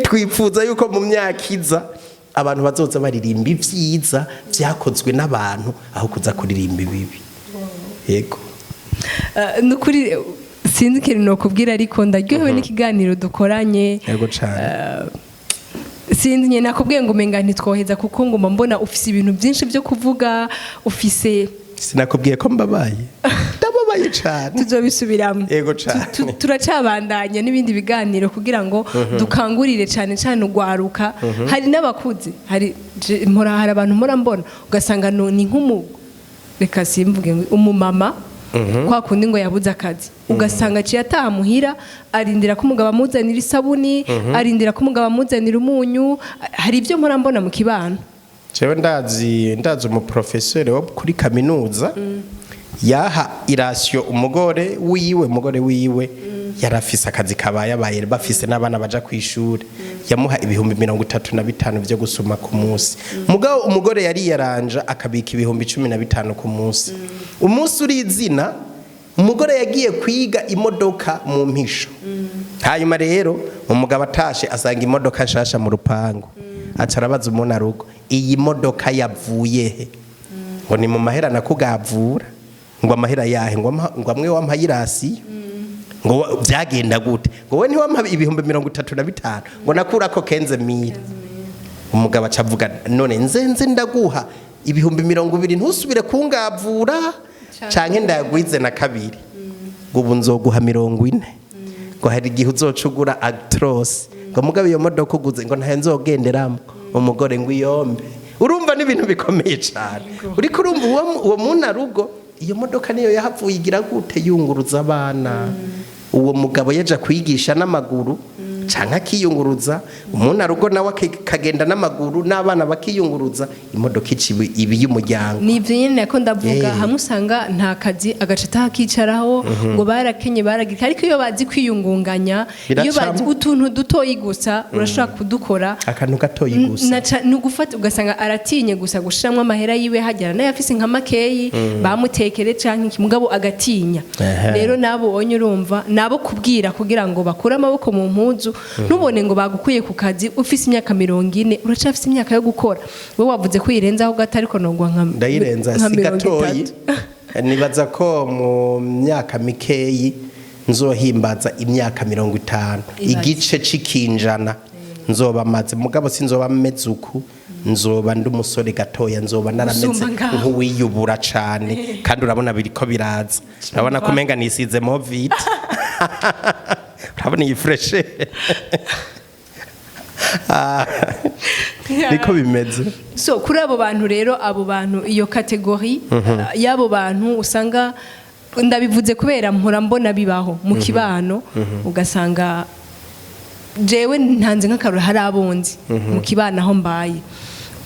Twifuza yuko mu myaka iza abantu bazoza baririmba ibyiza byakozwe n'abantu aho kuza kuririmba ibibi. Yego. Nukuri sinzi ikintu nokubwira, ariko ndaryohewe n'ikiganiro dukoranye. Yego cane. Sinzi nyine, nakubwiye ngo umenga ntitwoheza, kuko nguma mbona ufise ibintu byinshi byo kuvuga, ufise Sinakubwiye ko mbabaye? Ndababaye cane. Tuzobisubiramo. Yego cane. Turacabandanya n'ibindi biganiro kugira ngo dukangurire cyane cyane ugwaruka. Hari n'abakuze, hari mpora, hari abantu mpora mbona ugasanga ni nk'umu, reka simvuge ngo umumama kwa kundi ngo yabuze akazi, ugasanga aciye ataha muhira, arindira ko umugabo amuzanira isabuni, arindira ko umugabo amuzanira umunyu. Hari ibyo mpora mbona mu kibano. Jewe ndazi umuprofeseri wo kuri kaminuza yaha i ration umugore wiwe. Umugore wiwe yarafise akazi kabayabaye, bafise n'abana baja kw'ishure. Yamuha 35,000 vyo gusuma ku munsi, mugabo umugore yari yaranja akabika 15,000 ku munsi. Umunsi uri izina, umugore yagiye kwiga imodoka mu mpisho. Hanyuma rero umugabo atashe asanga imodoka nshasha mu rupangu, aca arabaza umunarugo: "Iyi modoka yavuye he?" Ngo: "Ni mu mahera nakugavura." Ngo: "Amahera yahe?" Ngo: Ngo amwe wampaye i ration." Ngo: "Byagenda gute?" Ngo: "We ntiwampa 35,000?" Ngo: "Nakurako 15 000." Umugabo aca avuga: "None nzenze ndaguha 20,000 ntusubire kungavura, canke ndayagwize na kabiri?" Ngo: "Ubu nzoguha 40." Ngo: "Hari igihe uzoca ugura Actros." Ngo: "Mugabo iyo modoka uguze," ngo, "ntayo nzogenderamo." Umugore ngo iyombe. Urumva n'ibintu bikomeye cane. Uriko urumva uwo munarugo, iyo modoka niyo yahavuye igira gute? Yunguruza abana. Uwo mugabo yaja kwigisha n'amaguru canke akiyunguruza, umunarugo nawe akagenda n'amaguru n'abana bakiyunguruza, imodoka ica ibi y'umuryango. Ni ibyo nyine ko ndavuga. Eh. Hamwe usanga nta kazi, agaca atahakicaraho ngo barakenye, baragira, ariko iyo bazi kwiyungunganya, iyo bazi Biracamo. utuntu dutoyi gusa urashobora kudukora. Akantu gatoyi gusa. Ni ugufata ugasanga aratinye gusa gushiramwo amahera yiwe, hagera nayo afise nka makeyi bamutekere canke iki, mugabo agatinya. Rero nabo onye urumva nabo kubwira kugira ngo bakure amaboko mu mpuzu. Ntubone ngo bagukuye ku kazi ufise imyaka 40, uracafise imyaka yo gukora. Wowe wavuze ko uyirenzaho gato, ariko nogwa nka Ndayirenza nka si mirongo gatoyi. itatu. Nibaza ko mu myaka mikeyi nzohimbaza imyaka 50. Ibaze. Igice c'ikinjana nzoba maze, mugabo sinzoba meze uku, nzoba ndi umusore gatoya, nzoba narameze Gusumba ngaho. nk'uwiyubura cane. Kandi urabona biriko biraza, urabona ko umenga nisize movite, urabona iyi fraîcheur. Ah, niko bimeze. So kuri abo bantu rero, abo bantu, iyo catégorie y'abo bantu usanga, ndabivuze kubera mpora mbona bibaho mu kibano, ugasanga jewe ntanze nk'akaroro, hari abonzi mu kibano aho mbaye,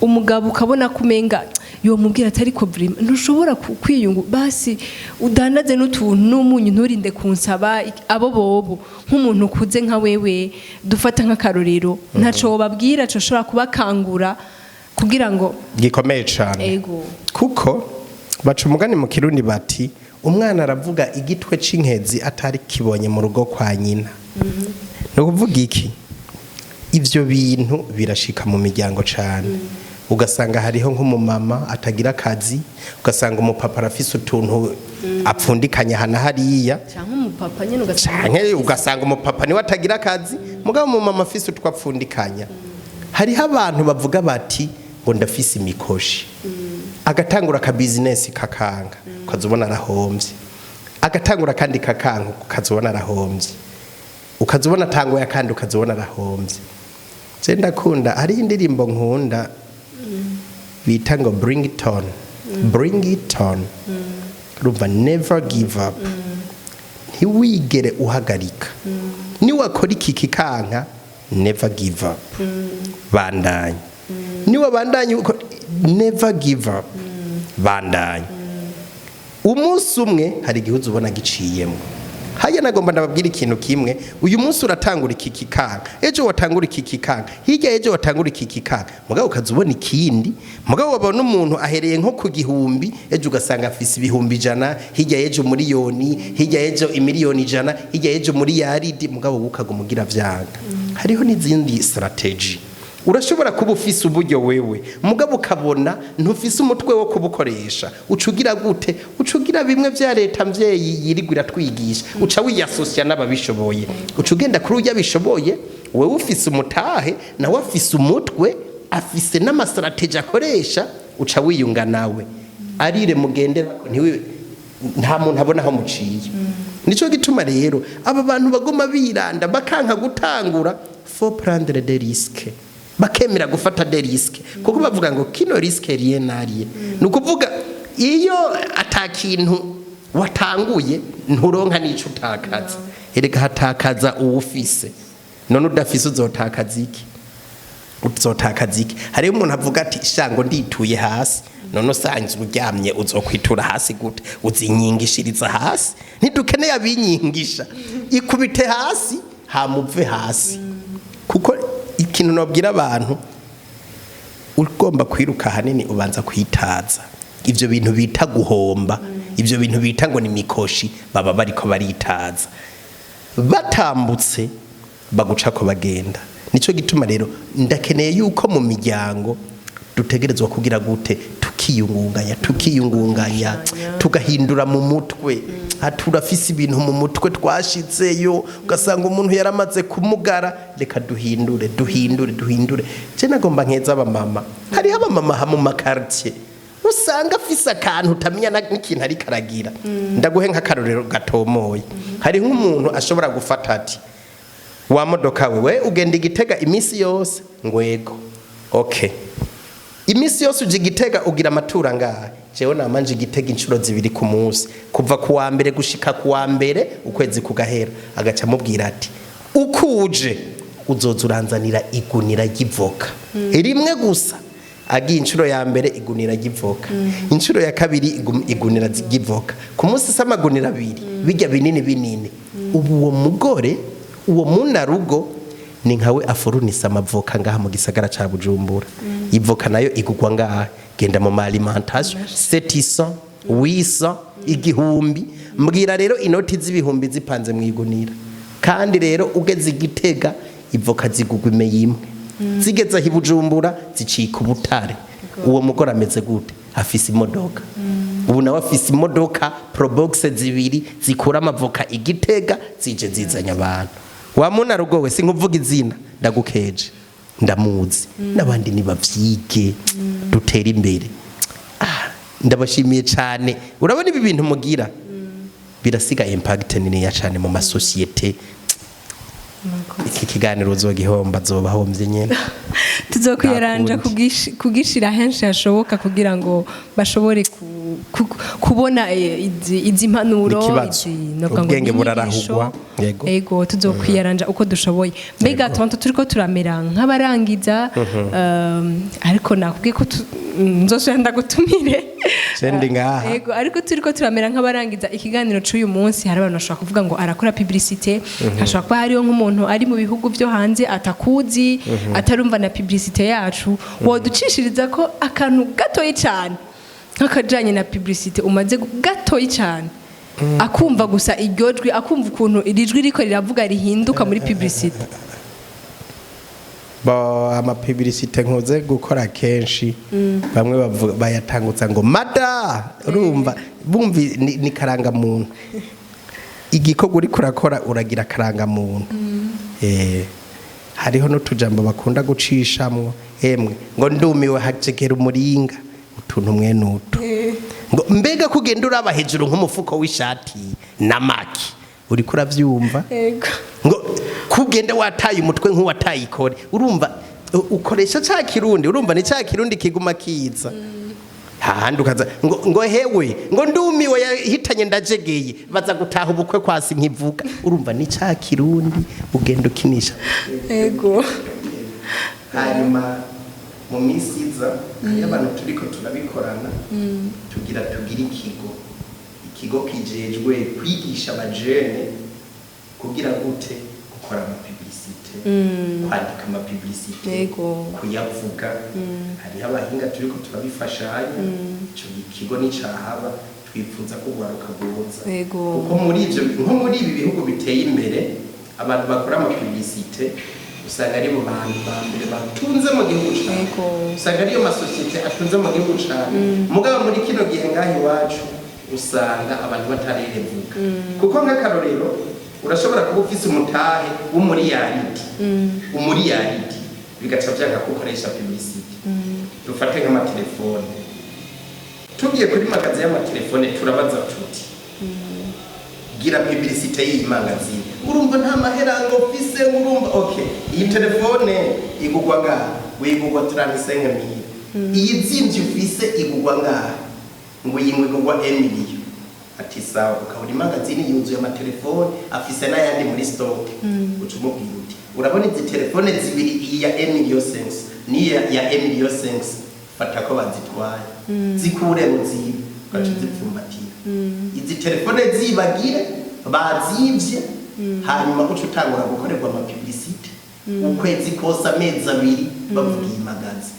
umugabo ukabona ko umenga yomubwira ati: "Ariko vraiment ntushobora kwiyungu, basi udandaze n'utuntu n'umunyu, nturinde kunsaba." Abo bobo nk'umuntu ukuze nka wewe, dufata nk'akarorero, ntaco wobabwira coshobora kubakangura kugira ngo Gikomeye cane. Ego. Kuko baca umugani mu Kirundi bati: "Umwana aravuga igitwe c'inkezi atari kibonye mu rugo kwa nyina." Ni ukuvuga iki? Ivyo bintu birashika mu miryango cane, ugasanga hariho nk'umumama atagira akazi, ugasanga umupapa arafise utuntu apfundikanya hana hariya. Canke umupapa nyene ugasanga Canke ugasanga umupapa niwe atagira akazi, mugabo umumama afise utwo apfundikanya. Hariho abantu bavuga bati ngo ndafise imikoshi, agatangura aka business kakanga, ukazubona arahombye, agatangura kandi kakanka, ukazubona arahombye, ukazubona atanguye akandi, ukazubona arahombye. Je ndakunda, hariho indirimbo nkunda bita ngo "Bring it on, bring it on". Urumva, never give up, ntiwigere uhagarika. Niwakora iki kikanka, never give up, bandanya. Niwabandanya never give up, bandanya. Umunsi umwe hari igihe uzubona giciyemo. Hajya nagomba ndababwira ikintu kimwe: uyu munsi uratangura iki kikanka, ejo watangura iki kikanka, hirya ejo watangura iki kikanka, mugabo ukaza ubona ikindi. Mugabo wabona umuntu ahereye nko ku 1,000, ejo ugasanga afise 100,000, hirya ejo miliyoni, hirya ejo 100,000,000, hirya ejo muri yaridi, mugabo wowe ukaguma ugira vyanga. Hariho n'izindi strategy. Urashobora kuba ufise uburyo wewe, mugabo ukabona ntufise umutwe wo kubukoresha. Uca ugira gute? Uca ugira bimwe vya leta mvyeyi yirirwa iratwigisha, uca wiyasosya n'ababishoboye, uca ugenda kuri urya bishoboye. Wewe ufise umutahe, nawe afise umutwe, afise n'ama stratégies akoresha, uca wiyunga nawe. Arire mugendera ntiwe, nta muntu abona aho muciye. Nico gituma rero aba bantu bagoma biranda, bakanka gutangura. Faut prendre des risques, bakemera gufata des risques, kuko bavuga ngo qui ne risque rien n'a rien. Ni ukuvuga iyo atakintu watanguye, nturonka n'ico utakaza. Erega hatakaza uwufise. None udafise uzotakaza iki? Uzotakaza iki? Hariho umuntu avuga ati: "Shango ndituye hasi." None usanzwe uryamye, uzokwitura hasi gute? Uzinyingishiriza hasi? Ntidukeneye abinyingisha. Ikubite hasi, hamuve hasi. Kuko ikintu nobwira abantu, ugomba kwiruka ahanini ubanza kwitaza ivyo bintu bita guhomba, ivyo bintu bita ngo ni mikoshi. Baba bariko baritaza, batambutse baguca ko bagenda. Nico gituma rero ndakeneye yuko mu miryango dutegerezwa kugira gute? Tukiyungunganya, tukiyungunganya, tugahindura mu mutwe. Turafise ibintu mu mutwe twashitseyo, ugasanga umuntu yaramaze kumugara. Reka duhindure, duhindure, duhindure. Je nagomba nkeza abamama. Hariho abamama ha mu ma quartier usanga afise akantu utamenya n'ikintu ariko aragira. Ndaguhe nk'akarorero gatomoye. Hari nk'umuntu ashobora gufata ati: "Wa modoka wewe, ugenda Igitega iminsi yose?" Ngwego. "Okay, iminsi yose uje Igitega, ugira amatura ngaha?" "Jewe namanje Igitega inshuro zibiri ku munsi, kuva ku wa mbere gushika ku wa mbere, ukwezi kugahera." Agaca amubwira ati: "Ukuje uzoza uranzanira igunira ry'ivoka rimwe gusa." Agiye inshuro ya mbere, igunira ry'ivoka. Inshuro ya kabiri, igunira ry'ivoka. Ku munsi se amagunira abiri, bijya binini binini. Ubu uwo mugore, uwo munarugo, ni nkawe afurunisa amavoka ngaha mu gisagara ca Bujumbura. Ivoka nayo igugwa ngaha, genda mu ma alimentation, 700, 800, 1000. Mbwira rero inoti z'ibihumbi zipanze mu igunira. Kandi rero ugeze Igitega, ivoka zigugwa imeye imwe, zigeze aho i Bujumbura zicika ubutare. Uwo mugore ameze gute? Afise imodoka. Ubu nawe afise imodoka Probox zibiri zikura amavoka Igitega, zije zizanye abantu. Wa munarugo we, sinkuvuga izina, ndagukeje, ndamuzi. N'abandi nibavyige, dutere imbere. Ah, ndabashimiye cyane. Urabona ibi bintu mugira birasiga impact niniya cyane mu masosiyete. Iki kiganiro uzogihomba, azobahombye nyene. Tuzokwiyaranja Nta kundi. kugishira henshi hashoboka kugira ngo bashobore kubona izi mpanuro. N'ikibazo. Izi novuga ngo Ubwenge n'inyigisho. burarahugwa. Yego. Ego, tuzokwiyaranja uko dushoboye. Mbega tonto, turiko turamera nk'abarangiza, ariko nakubwiye ko nzosubira ndagutumire. Je ndi ngaha. Ego, ariko turiko turamera nk'abarangiza ikiganiro c'uyu munsi. Hari abantu bashobora kuvuga ngo arakora publicité, hashobora kuba hariho nk'umuntu ari mu bihugu byo hanze atakuzi, atarumva na publicité yacu. Woducishiriza ko akantu gatoyi cyane nk'akajanye na publicité umaze gatoyi cyane, akumva gusa iryo jwi, akumva ukuntu iri jwi riko riravuga rihinduka muri publicité? Bo, ama publicité nkoze gukora kenshi, bamwe bavuga bayatangutsa ngo mada. Urumva bumvi ni karangamuntu. Igikorwa uriko urakora uragira karangamuntu. Hariho n'utujambo bakunda gucishamwo: "Emwe," ngo, "ndumiwe, hacegera umuringa." Utuntu mwene utu, ngo: "Mbega kugenda uraba hejuru nk'umufuko w'ishati na maki?" Uriko uravyumva? Ego. Ngo kugenda wataye umutwe nk'uwataye ikore. Urumva ukoresha ca kirundi, urumva ni ca kirundi kiguma kiza hahandi. Ukaza ngo "Hewe," ngo, "ndumiwe, yahitanye ndajegeye, baza gutaha ubukwe kwasi nkivuga." Urumva ni ca kirundi ugenda ukinisha. Ego. Hanyuma mu minsi iza hariyo abantu turiko turabikorana, tugira tugire ikigo kijejwe kwigisha abajene kugira gute? Gukora ama publicité, kwandika ama publicité, kuyavuga. Hariho abahinga turiko turabifashanya. Ico kigo nicahaba, twifuza ko urwaruka rwoza, kuko muri ivyo, nko muri ibi bihugu biteye imbere, abantu bakora ama publicité usanga ari mu bantu ba mbere batunze mu gihugu cane. Usanga ariyo masosiyete atunze mu gihugu cane. Mugabo muri kino gihe ngaha iwacu usanga abantu batarerevuka, kuko nk'akarorero urashobora kuba ufise umutahe w'umuriyaridi, umuriyaridi, bigaca vyanga ko ukoresha publicité. Dufate nk'amatelefone. Tugiye kuri magasin y'amatelefone, turabaza tuti: "Gira publicité y'iyi magasin." Urumva nta mahera ngo mfise. Urumva, okay, iyi telefone igugwa ngaha, wigugwa 35 mille. Iyi zimvye ufise igugwa ngaha, ngo iyi ngo igugwa 1 million. Ati: "Sawa." Ukabona imagazini yuzuye amatelefone, afise n'ayandi muri stock. Uca umubwira uti: "Urabona izi telefone zibiri, iyi ya 1 million 5 n'iyi ya 1 million 5, fata ko bazitwaye, zikure mu zibe." Ugaca uzipfumbatira izi telefone, zibagire bazivye. Hanyuma uca utangura gukorerwa ama publicité ukwezi kose, amezi 2, bavuga iyi magasin.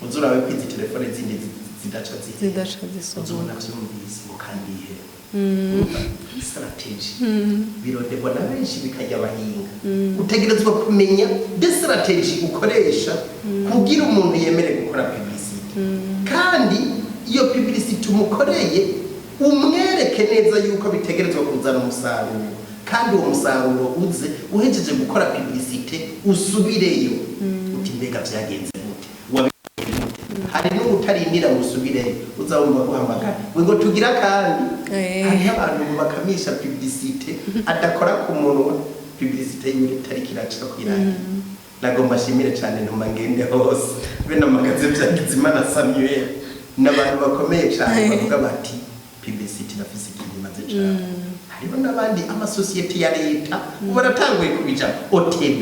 Uza urabe ko izi telefone zindi zidaca zihera. Zidaca zisohoka. Uzobona vyumvise ngo kandi ihera. Stratégie bironderwa na benshi, bikajya abahinga. Utegerezwa kumenya des stratégies ukoresha kugira umuntu yemere gukora publicité, kandi iyo publicité umukoreye umwereke neza yuko bitegerezwa kuzana umusaruro, kandi uwo musaruro uze uhejeje gukora publicité usubireyo uti: "Mbega vyagenze gute? Wabigenze gute?" Hari n'utarindira ngo usubireyo, uzabumva guhamagara we ngo tugira kandi. Hariho abantu bakamisha publicité adakora ku munwa, publicité yiwe itariko iraca kw'iradiyo. Nagomba ashimire cyane ntuma ngende hose bene amagaze Vyagizimana Samuel n'abantu bakomeye cyane bavuga bati: "Publicité irafise ikintu imaze cyane." Hariho n'abandi, amasosiyete ya leta ubu baratanguye kubija. OTB,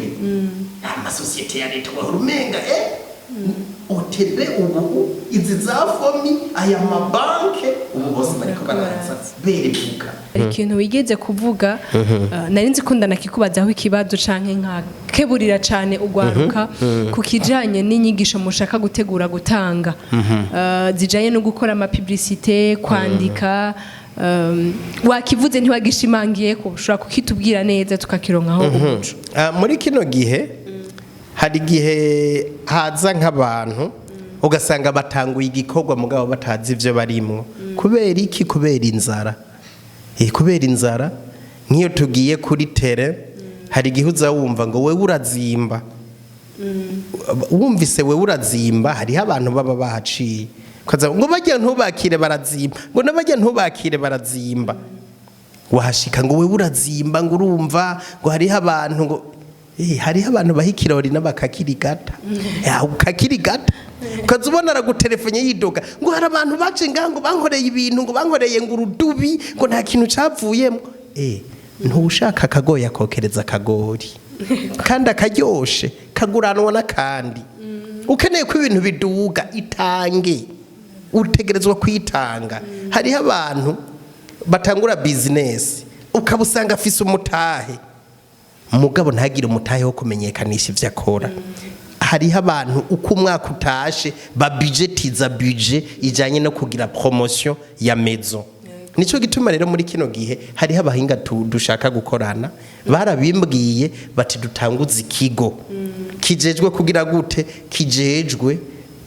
amasosiyete ya leta wahora umenga OTB, ubu izi za FOMI, aya mabanke, ubu bose bariko baraza berevuka. Hari ikintu wigeze kuvuga, nari nzi ko ndanakikubazaho ikibazo canke nkakeburira cane ugwaruka ku kijanye n'inyigisho mushaka gutegura gutanga, zijanye no gukora ama publicité, kwandika. Wakivuze ntiwagishimangiye, ko ushobora kukitubwira neza tukakironkaho umuco. Ah, muri kino gihe hari igihe haza nk'abantu ugasanga batanguye igikorwa mugabo batazi ibyo barimwo. Kubera iki? Kubera inzara. Kubera inzara. Nk'iyo tugiye kuri terrain, hari igihe uza wumva ngo: "Wewe urazimba." Wumvise "wewe urazimba", hariho abantu baba bahaciye. Ukaza ngo: "Bajya ntubakire barazimba", ngo "nabajya ntubakire barazimba." Wahashika ngo: "Wewe urazimba", ngo urumva ngo hariho abantu ngo hariho abantu baha ikirori n'abakakirigata. Ya, ukakirigata, ukaza ubona aragutelefone yidoga ngo hari abantu baje ngaha ngo bankoreye ibintu, ngo bankoreye ngo urudubi, ngo nta kintu capvuyemo. Ntushaka akagoye akokereza akagori, kandi akaryoshe kaguranwa n'akandi. Ukeneye ko ibintu biduga, itange. Utegerezwa kwitanga. Hariho abantu batangura business, ukaba usanga afise umutahe, mugabo ntagire umutahe wo kumenyekanisha ivyo akora. Hariho abantu uko umwaka utashe babijetiza budget ijanye no kugira promotion ya maison. Nico gituma rero muri kino gihe hariho abahinga dushaka gukorana, barabimbwiye bati: "Dutanguze ikigo kijejwe kugira gute, kijejwe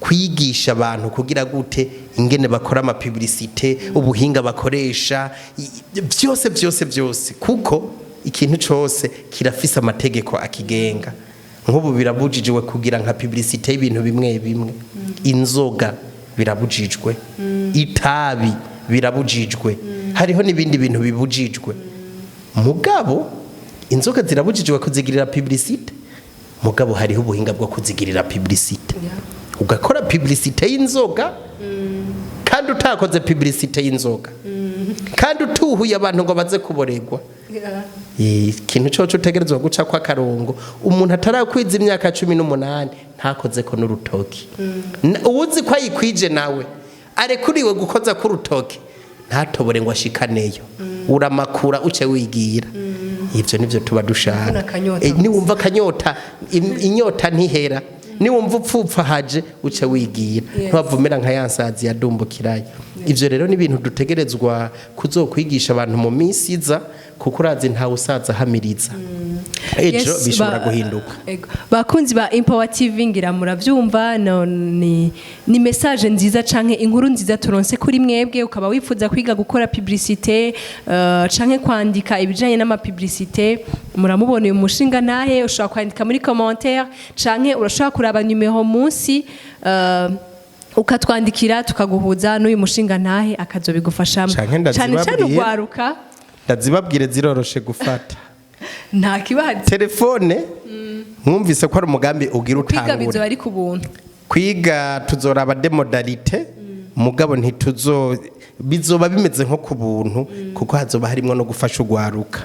kwigisha abantu kugira gute, ingene bakora ama publicité, ubuhinga bakoresha, byose byose byose." Kuko ikintu cose kirafise amategeko akigenga. Nk'ubu birabujijwe kugira nka publicité y'ibintu bimwe bimwe. Inzoga birabujijwe, itabi birabujijwe, hariho n'ibindi bintu bibujijwe. Mugabo inzoga zirabujijwe kuzigirira publicité, mugabo hariho ubuhinga bwo kuzigirira publicité, ugakora publicité y'inzoga kandi utakoze publicité y'inzoga, kandi utuhuye abantu ngo baze kuboregwa. Ikintu coco utegerezwa guca kwa akarongo: umuntu atarakwiza imyaka 18 ntakoze ko n'urutoki. Uwuzi ko ayikwije nawe arekuriwe gukoza k'urutoki, ntatobore ngo ashikaneyo. Uramakura uce wigira. Ivyo nivyo tuba dushaka. Akanyota. Niwumva akanyota, inyota ntihera. Niwumva upfupfa haje, uce wigira. Ntiwavumera nka ya nsazi yadumbukirayo. Ivyo rero ni ibintu dutegerezwa kuzokwigisha abantu mu minsi iza, kuko urazi ntawe usaza ahamiriza. Ejo bishobora guhinduka. Ego. Bakunzi ba Empower TV, ngira muravyumva. No, ni message nziza canke inkuru nziza turonse kuri mwebwe. Ukaba wifuza kwiga gukora publicité, canke kwandika ibijanye n'ama publicité, muramubona uyu mushinga ntahe. Ushobora kwandika muri commentaire canke urashobora kuraba numero munsi. Ukatwandikira, tukaguhuza n'uyu mushinga ntahe, akazobigufashamo. Canke Cane cane ndazibabwira. ugwaruka. Ndazibabwire, ziroroshe gufata. Nta kibazo. Telefone, mwumvise ko ari umugambi ugira Kwiga utangure. bizoba ari ku buntu. Kwiga tuzoraba des modalités, mugabo ntituzo bizoba bimeze nko ku buntu, kuko hazoba harimo no gufasha ugwaruka.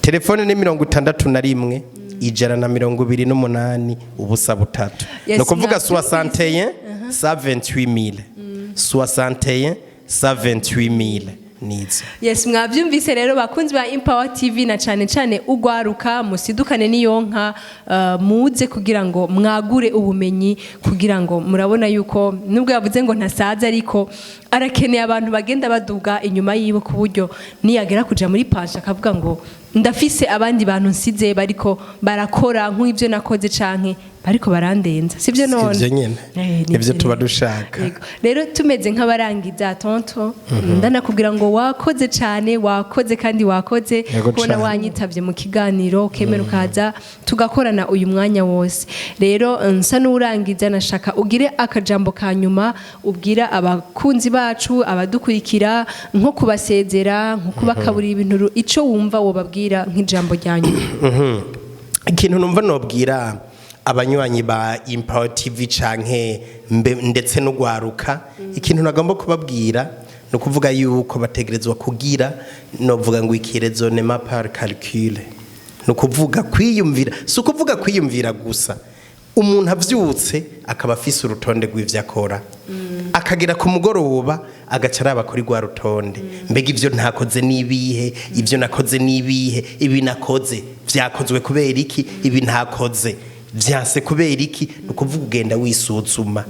Telefone ni 61 128 0 3. Ni ukuvuga 61 128 000, 61 128 000, nizo. Yes, mwavyumvise rero, bakunzi ba Empower TV, na cane cane ugwaruka, musidukane n'iyo nka, muze kugira ngo mwagure ubumenyi, kugira ngo murabona yuko nubwo yavuze ngo ntasaza, ariko arakeneye abantu bagenda baduga inyuma yiwe, ku buryo niyagera kuja muri pension akavuga ngo ndafise abandi bantu nsize bariko barakora nk'ivyo nakoze canke bariko barandenza, sivyo none? Ivyo nyene. Nivyo Nivyo tuba nyene. dushaka. Yego. Rero tumeze nk'abarangiza, tonto, ndanakubwira ngo wakoze cyane, wakoze kandi wakoze kubona wanyitavye mu kiganiro, ukemera ukaza tugakorana uyu mwanya wose. Rero nsa n'urangiza, nashaka ugire akajambo ka nyuma ubwira abakunzi bacu, abadukurikira, nko kubasezera, nko kubakaburira ibintu, ico wumva wobabwira nk'ijambo rya nyuma. Ikintu numva nobwira abanywanyi ba Empower TV canke ndetse n'ugwaruka, ikintu nagomba kubabwira ni ukuvuga yuko bategerezwa kugira, novuga ngo iki raisonnement par calcul. Ni ukuvuga kwiyumvira, si ukuvuga kwiyumvira gusa, umuntu avyutse akaba afise urutonde rw'ivyo akora, akagera ku mugoroba agaca araba kuri rwa rutonde: mbega ibyo ntakoze n'ibihe? Ibyo nakoze n'ibihe? Ibi nakoze vyakozwe kubera iki? Ibi ntakoze vyanse kubera iki? Ni ukuvuga ugenda wisuzuma,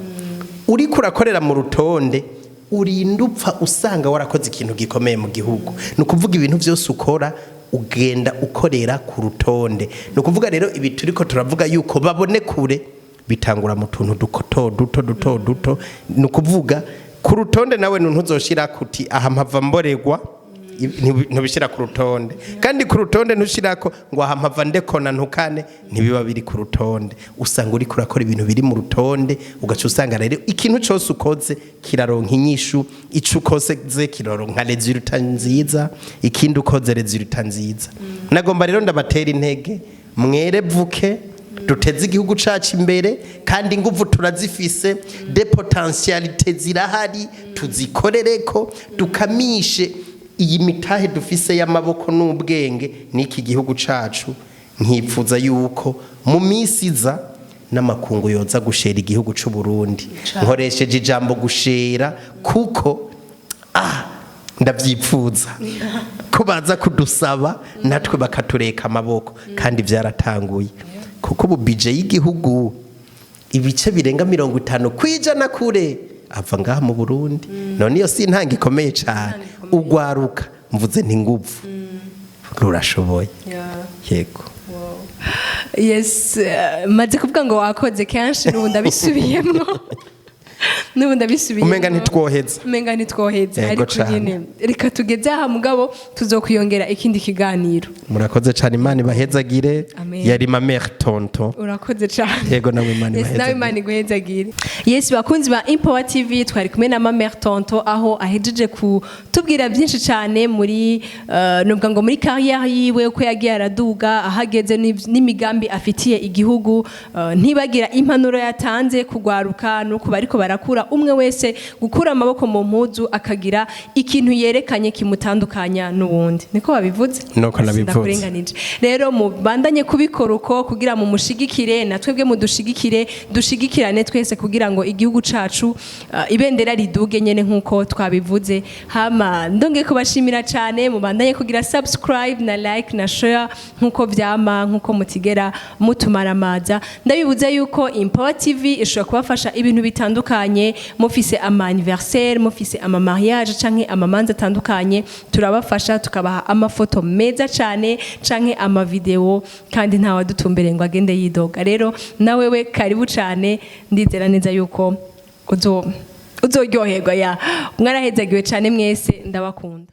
uriko urakorera mu rutonde, urinda upfa usanga warakoze ikintu gikomeye mu gihugu. Ni ukuvuga ibintu byose ukora ugenda ukorera ku rutonde. Ni ukuvuga rero ibi turiko turavuga yuko babone kure, bitangura mu tuntu duto duto duto duto. Ni ukuvuga ku rutonde nawe ntuzoshira kuti aha mpava mboregwa, ntubishyira ku rutonde. Kandi ku rutonde ntushirako ngo aha mpava ndekona ntukane, ntibiba biri ku rutonde. Usanga uriko urakora ibintu biri mu rutonde, ugaca usanga rero ikintu cyose ukoze kiraronka inyishu, ico ukoze kiraronka résultat nziza, ikindi ukoze résultat nziza. Nagomba rero ndabatera intege, mwerevuke duteze igihugu cacu imbere, kandi inguvu turazifise, des potentialités zirahari, tuzikorereko, dukamishe iyi mitahe dufise y'amaboko n'ubwenge n'iki gihugu cacu. Nkipfuza yuko mu minsi iza n'amakungu yoza gushera igihugu c'u Burundi. Nkoresheje ijambo gushera kuko ndavyipfuza ko baza kudusaba natwe bakatureka amaboko, kandi byaratanguye, kuko ubu budget y'igihugu ibice birenga 50% kure ava ngaha mu Burundi. None iyo si intanga ikomeye cyane? Ugwaruka, mvuze nti nguvu rurashoboye, yego. Yes, maze kuvuga ngo wakoze kenshi, n'ubu ndabisubiyemo, n'ubu ndabisubiyemo. Umenga ntitwoheza. Umenga ntitwoheza. Yego Ariko cane. nyine reka tugeze aha, mugabo tuzokwiyongera ikindi kiganiro. Murakoze cyane, Imana ibahezagire. Amen. Yari ma mère tonton. Urakoze cyane. Yego, nawe Imana Yes, nawe ibahezagire. Imana iguhezagire. Yes, bakunzi ba Empower TV, twari kumwe na ma mère tonton, aho ahejeje kutubwira byinshi cyane muri nuvuga ngo muri carrière yiwe, uko yagiye araduga, ahageze, n'imigambi afitiye igihugu. Ntibagira impanuro yatanze kugwaruka nuko bariko barakura, umwe wese gukura amaboko mu mpuzu, akagira ikintu yerekanye kimutandukanya n'uwundi. Niko babivuze? Nuko nabivuze. Ndakurenganije. Rero mubandanye kubikora uko kugira mu mushigikire, na twebwe mudushigikire, dushigikirane twese kugira ngo igihugu cacu, ibendera riduge nyene nkuko twabivuze. Hama ndongeye kubashimira cyane, mubandanye kugira subscribe na like na share nkuko vyama, nkuko mutigera mutumaramaza. Ndabibuza yuko Empower TV ishobora kubafasha ibintu bitandukanye, mufise ama anniversaire, mufise ama mariage canke amamanza atandukanye, turabafasha tukabaha amafoto meza cyane canke ama video, kandi nta wadutumbereye ngo agende yidoga. Rero nawewe karibu cyane, ndizera neza yuko uzoryoherwa. Ya, mwarahezagiwe cyane mwese, ndabakunda.